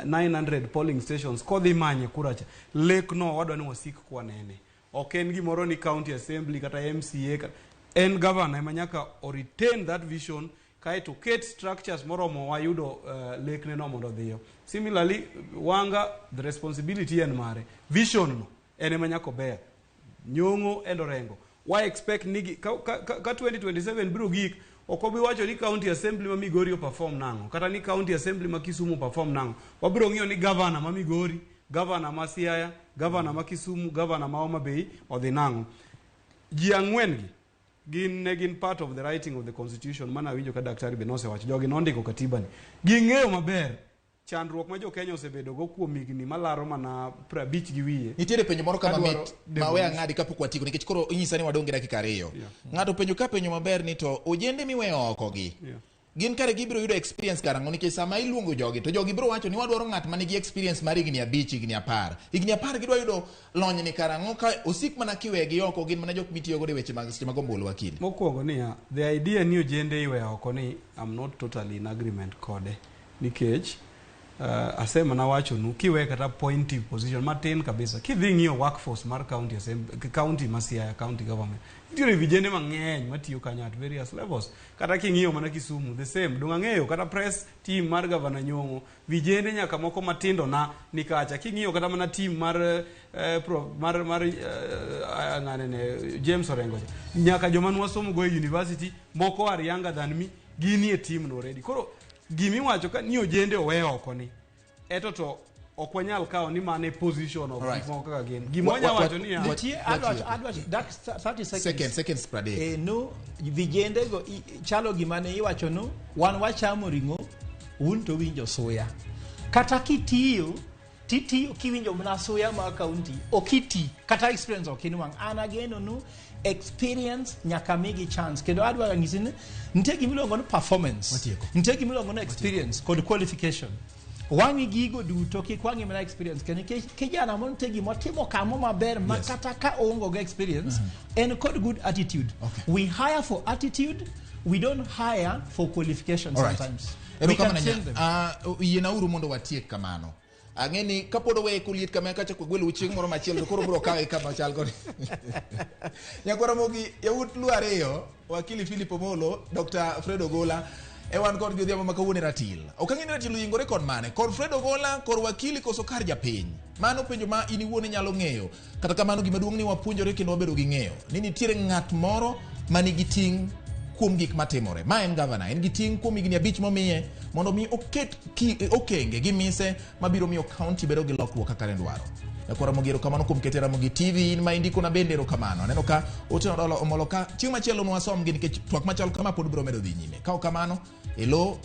900 polling stations kodhi manye kura cha, lek no wadwa ni wasik kwanene. Ok en gimoro ni county assembly kata MCA kata, en governor ema nyaka o retain that vision kaeto ket structures moromo wa yudo lekne no mondo odhiyo. Similarly, Wanga, the responsibility en mare, vision no en ema nyaka obear. Nyong'o and Orengo, why expect ni ka 2027 biro gik ok obi wacho ni county assembly ma Migori o perform nang'o kata ni county assembly ma Kisumu perform nang'o. Wabiro ng'iyo ni governor ma Migori, governor ma Siaya, governor ma Kisumu, governor ma Homa Bay odhi nang'o. Ji ang'wen gi Gin ne gin part of the writing of the constitution mana awinjo ka daktari be nosewacho. Jogi nondiko katiba ni. Ging'eyo maber chandruok ma jo Kenya osebedo go kuom higni malaro mana 50 gi wiye. Nitiere penjo moro kama Kadwaro mit ma we devolution. ang'adi kapok watieko, nikech koro inyisa ni wadong' gi dakika 2. Ng'ato penjo ka penjo maber ni to ojende miweyo oko gi gin kare gibiro yudo experience karang'o? Nikech sama iluongo jogi to jogi biro wacho ni wadwaro ng'at ma nigi experience mar higni 5, higni 10, higni 10, gidwa yudo lony ni karang'o ka osik mana kiwegi oko, gin mana jok mitiyo godo e weche mag seche mag ombulu, wakili? Mokwongo niya, the idea ni ojende iweyo oko ni, I'm not totally in agreement kode, nikech asemana wachonu kiwe kata appointive position matin kabisa, kidhi ng'iyo workforce mar county assembly, county ma Siaya county government, nitiere vijende mang'eny matiyo kanyo at various levels. Kata king'iyo mana Kisumu, the same. Dong ang'eyo kata press team mar Governor Nyong'o, vijende nyaka moko matindo na nikacha. King'iyo kata mana team mar mar ng'ane ne James Orengo cha, nyaka joma nwasomo go e university moko are younger than me, ginie team no already. Koro gimiwacho ka ni ojende owe oko ni eto to ok wanyal kawo ni mano e position of gik moko kaka gin. Gima wanya wacho niya, Nitie adwa dak 30 seconds. Seconds 30. No vijende go chalo gima ne iwacho no wan wachamo ring'o, un to winjo suya. Kata kitiyo titiyo kiwinjo mana suya mar county, ok iti kata experience ok inwang'. An ageno nu experience nyaka migi chance, kendo adwa nyisi ni nitie gimiluongo ni performance, nitie gimiluongo ni experience kod qualification. Wang'i gigo duto, kik wang'i mana experience kendo, nikech kijana mo nitie gimotimo kamo maber ma kata ka oonge go experience, en kod good attitude. We hire for attitude, we don't hire for qualification. Sometimes we can Erokamano. train them. Yiena uru mondo watiek kamano. Ang'e ni kapod oweye koliet kama kachako gwelo chieng' moro machielo to koro biro kawe kama chal kod nyakwara Ramogi yawuot Luo ariyo, wakili Philip Omolo, Dr. Fred Ogola e wan kod godhiambo ma kawuono e ratil. Ok ang'e ni ratil oyingore kod mane, kod Fred Ogola, kod wakili, koso kar japiny. Mano penjo ma in iwuon inyalo ng'eyo. Kata kamano, gima duong' ni wapuonjore kendo wabedo gi ng'eyo ni nitiere ng'at moro ma nigi ting' kuom gik matimore. Ma en gavana, en gi ting' kuom higni 5 momiye mondo mi oket okenge gi mise mabiro miyo county bedo gi lokruok kaka ne dwaro. Nyakwara Ramogi, erokamano kuom kete Ramogi TV. In ma indikona bende erokamano. Aneno ka Otieno Dolo omolo ka chieng' machielo nwasomgi, nikech twak machal kama pod biro medo dhi nyime. Ka ok kamano, elo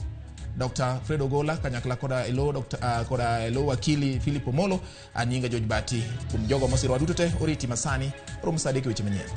Dr. Fred Ogola kanyakla koda elo Dr. Koda elo wakili Philip Omolo, an nyinga George Bati. Kuom jogo mosirowa duto te, oriti masani romo sa 3 e weche manyien.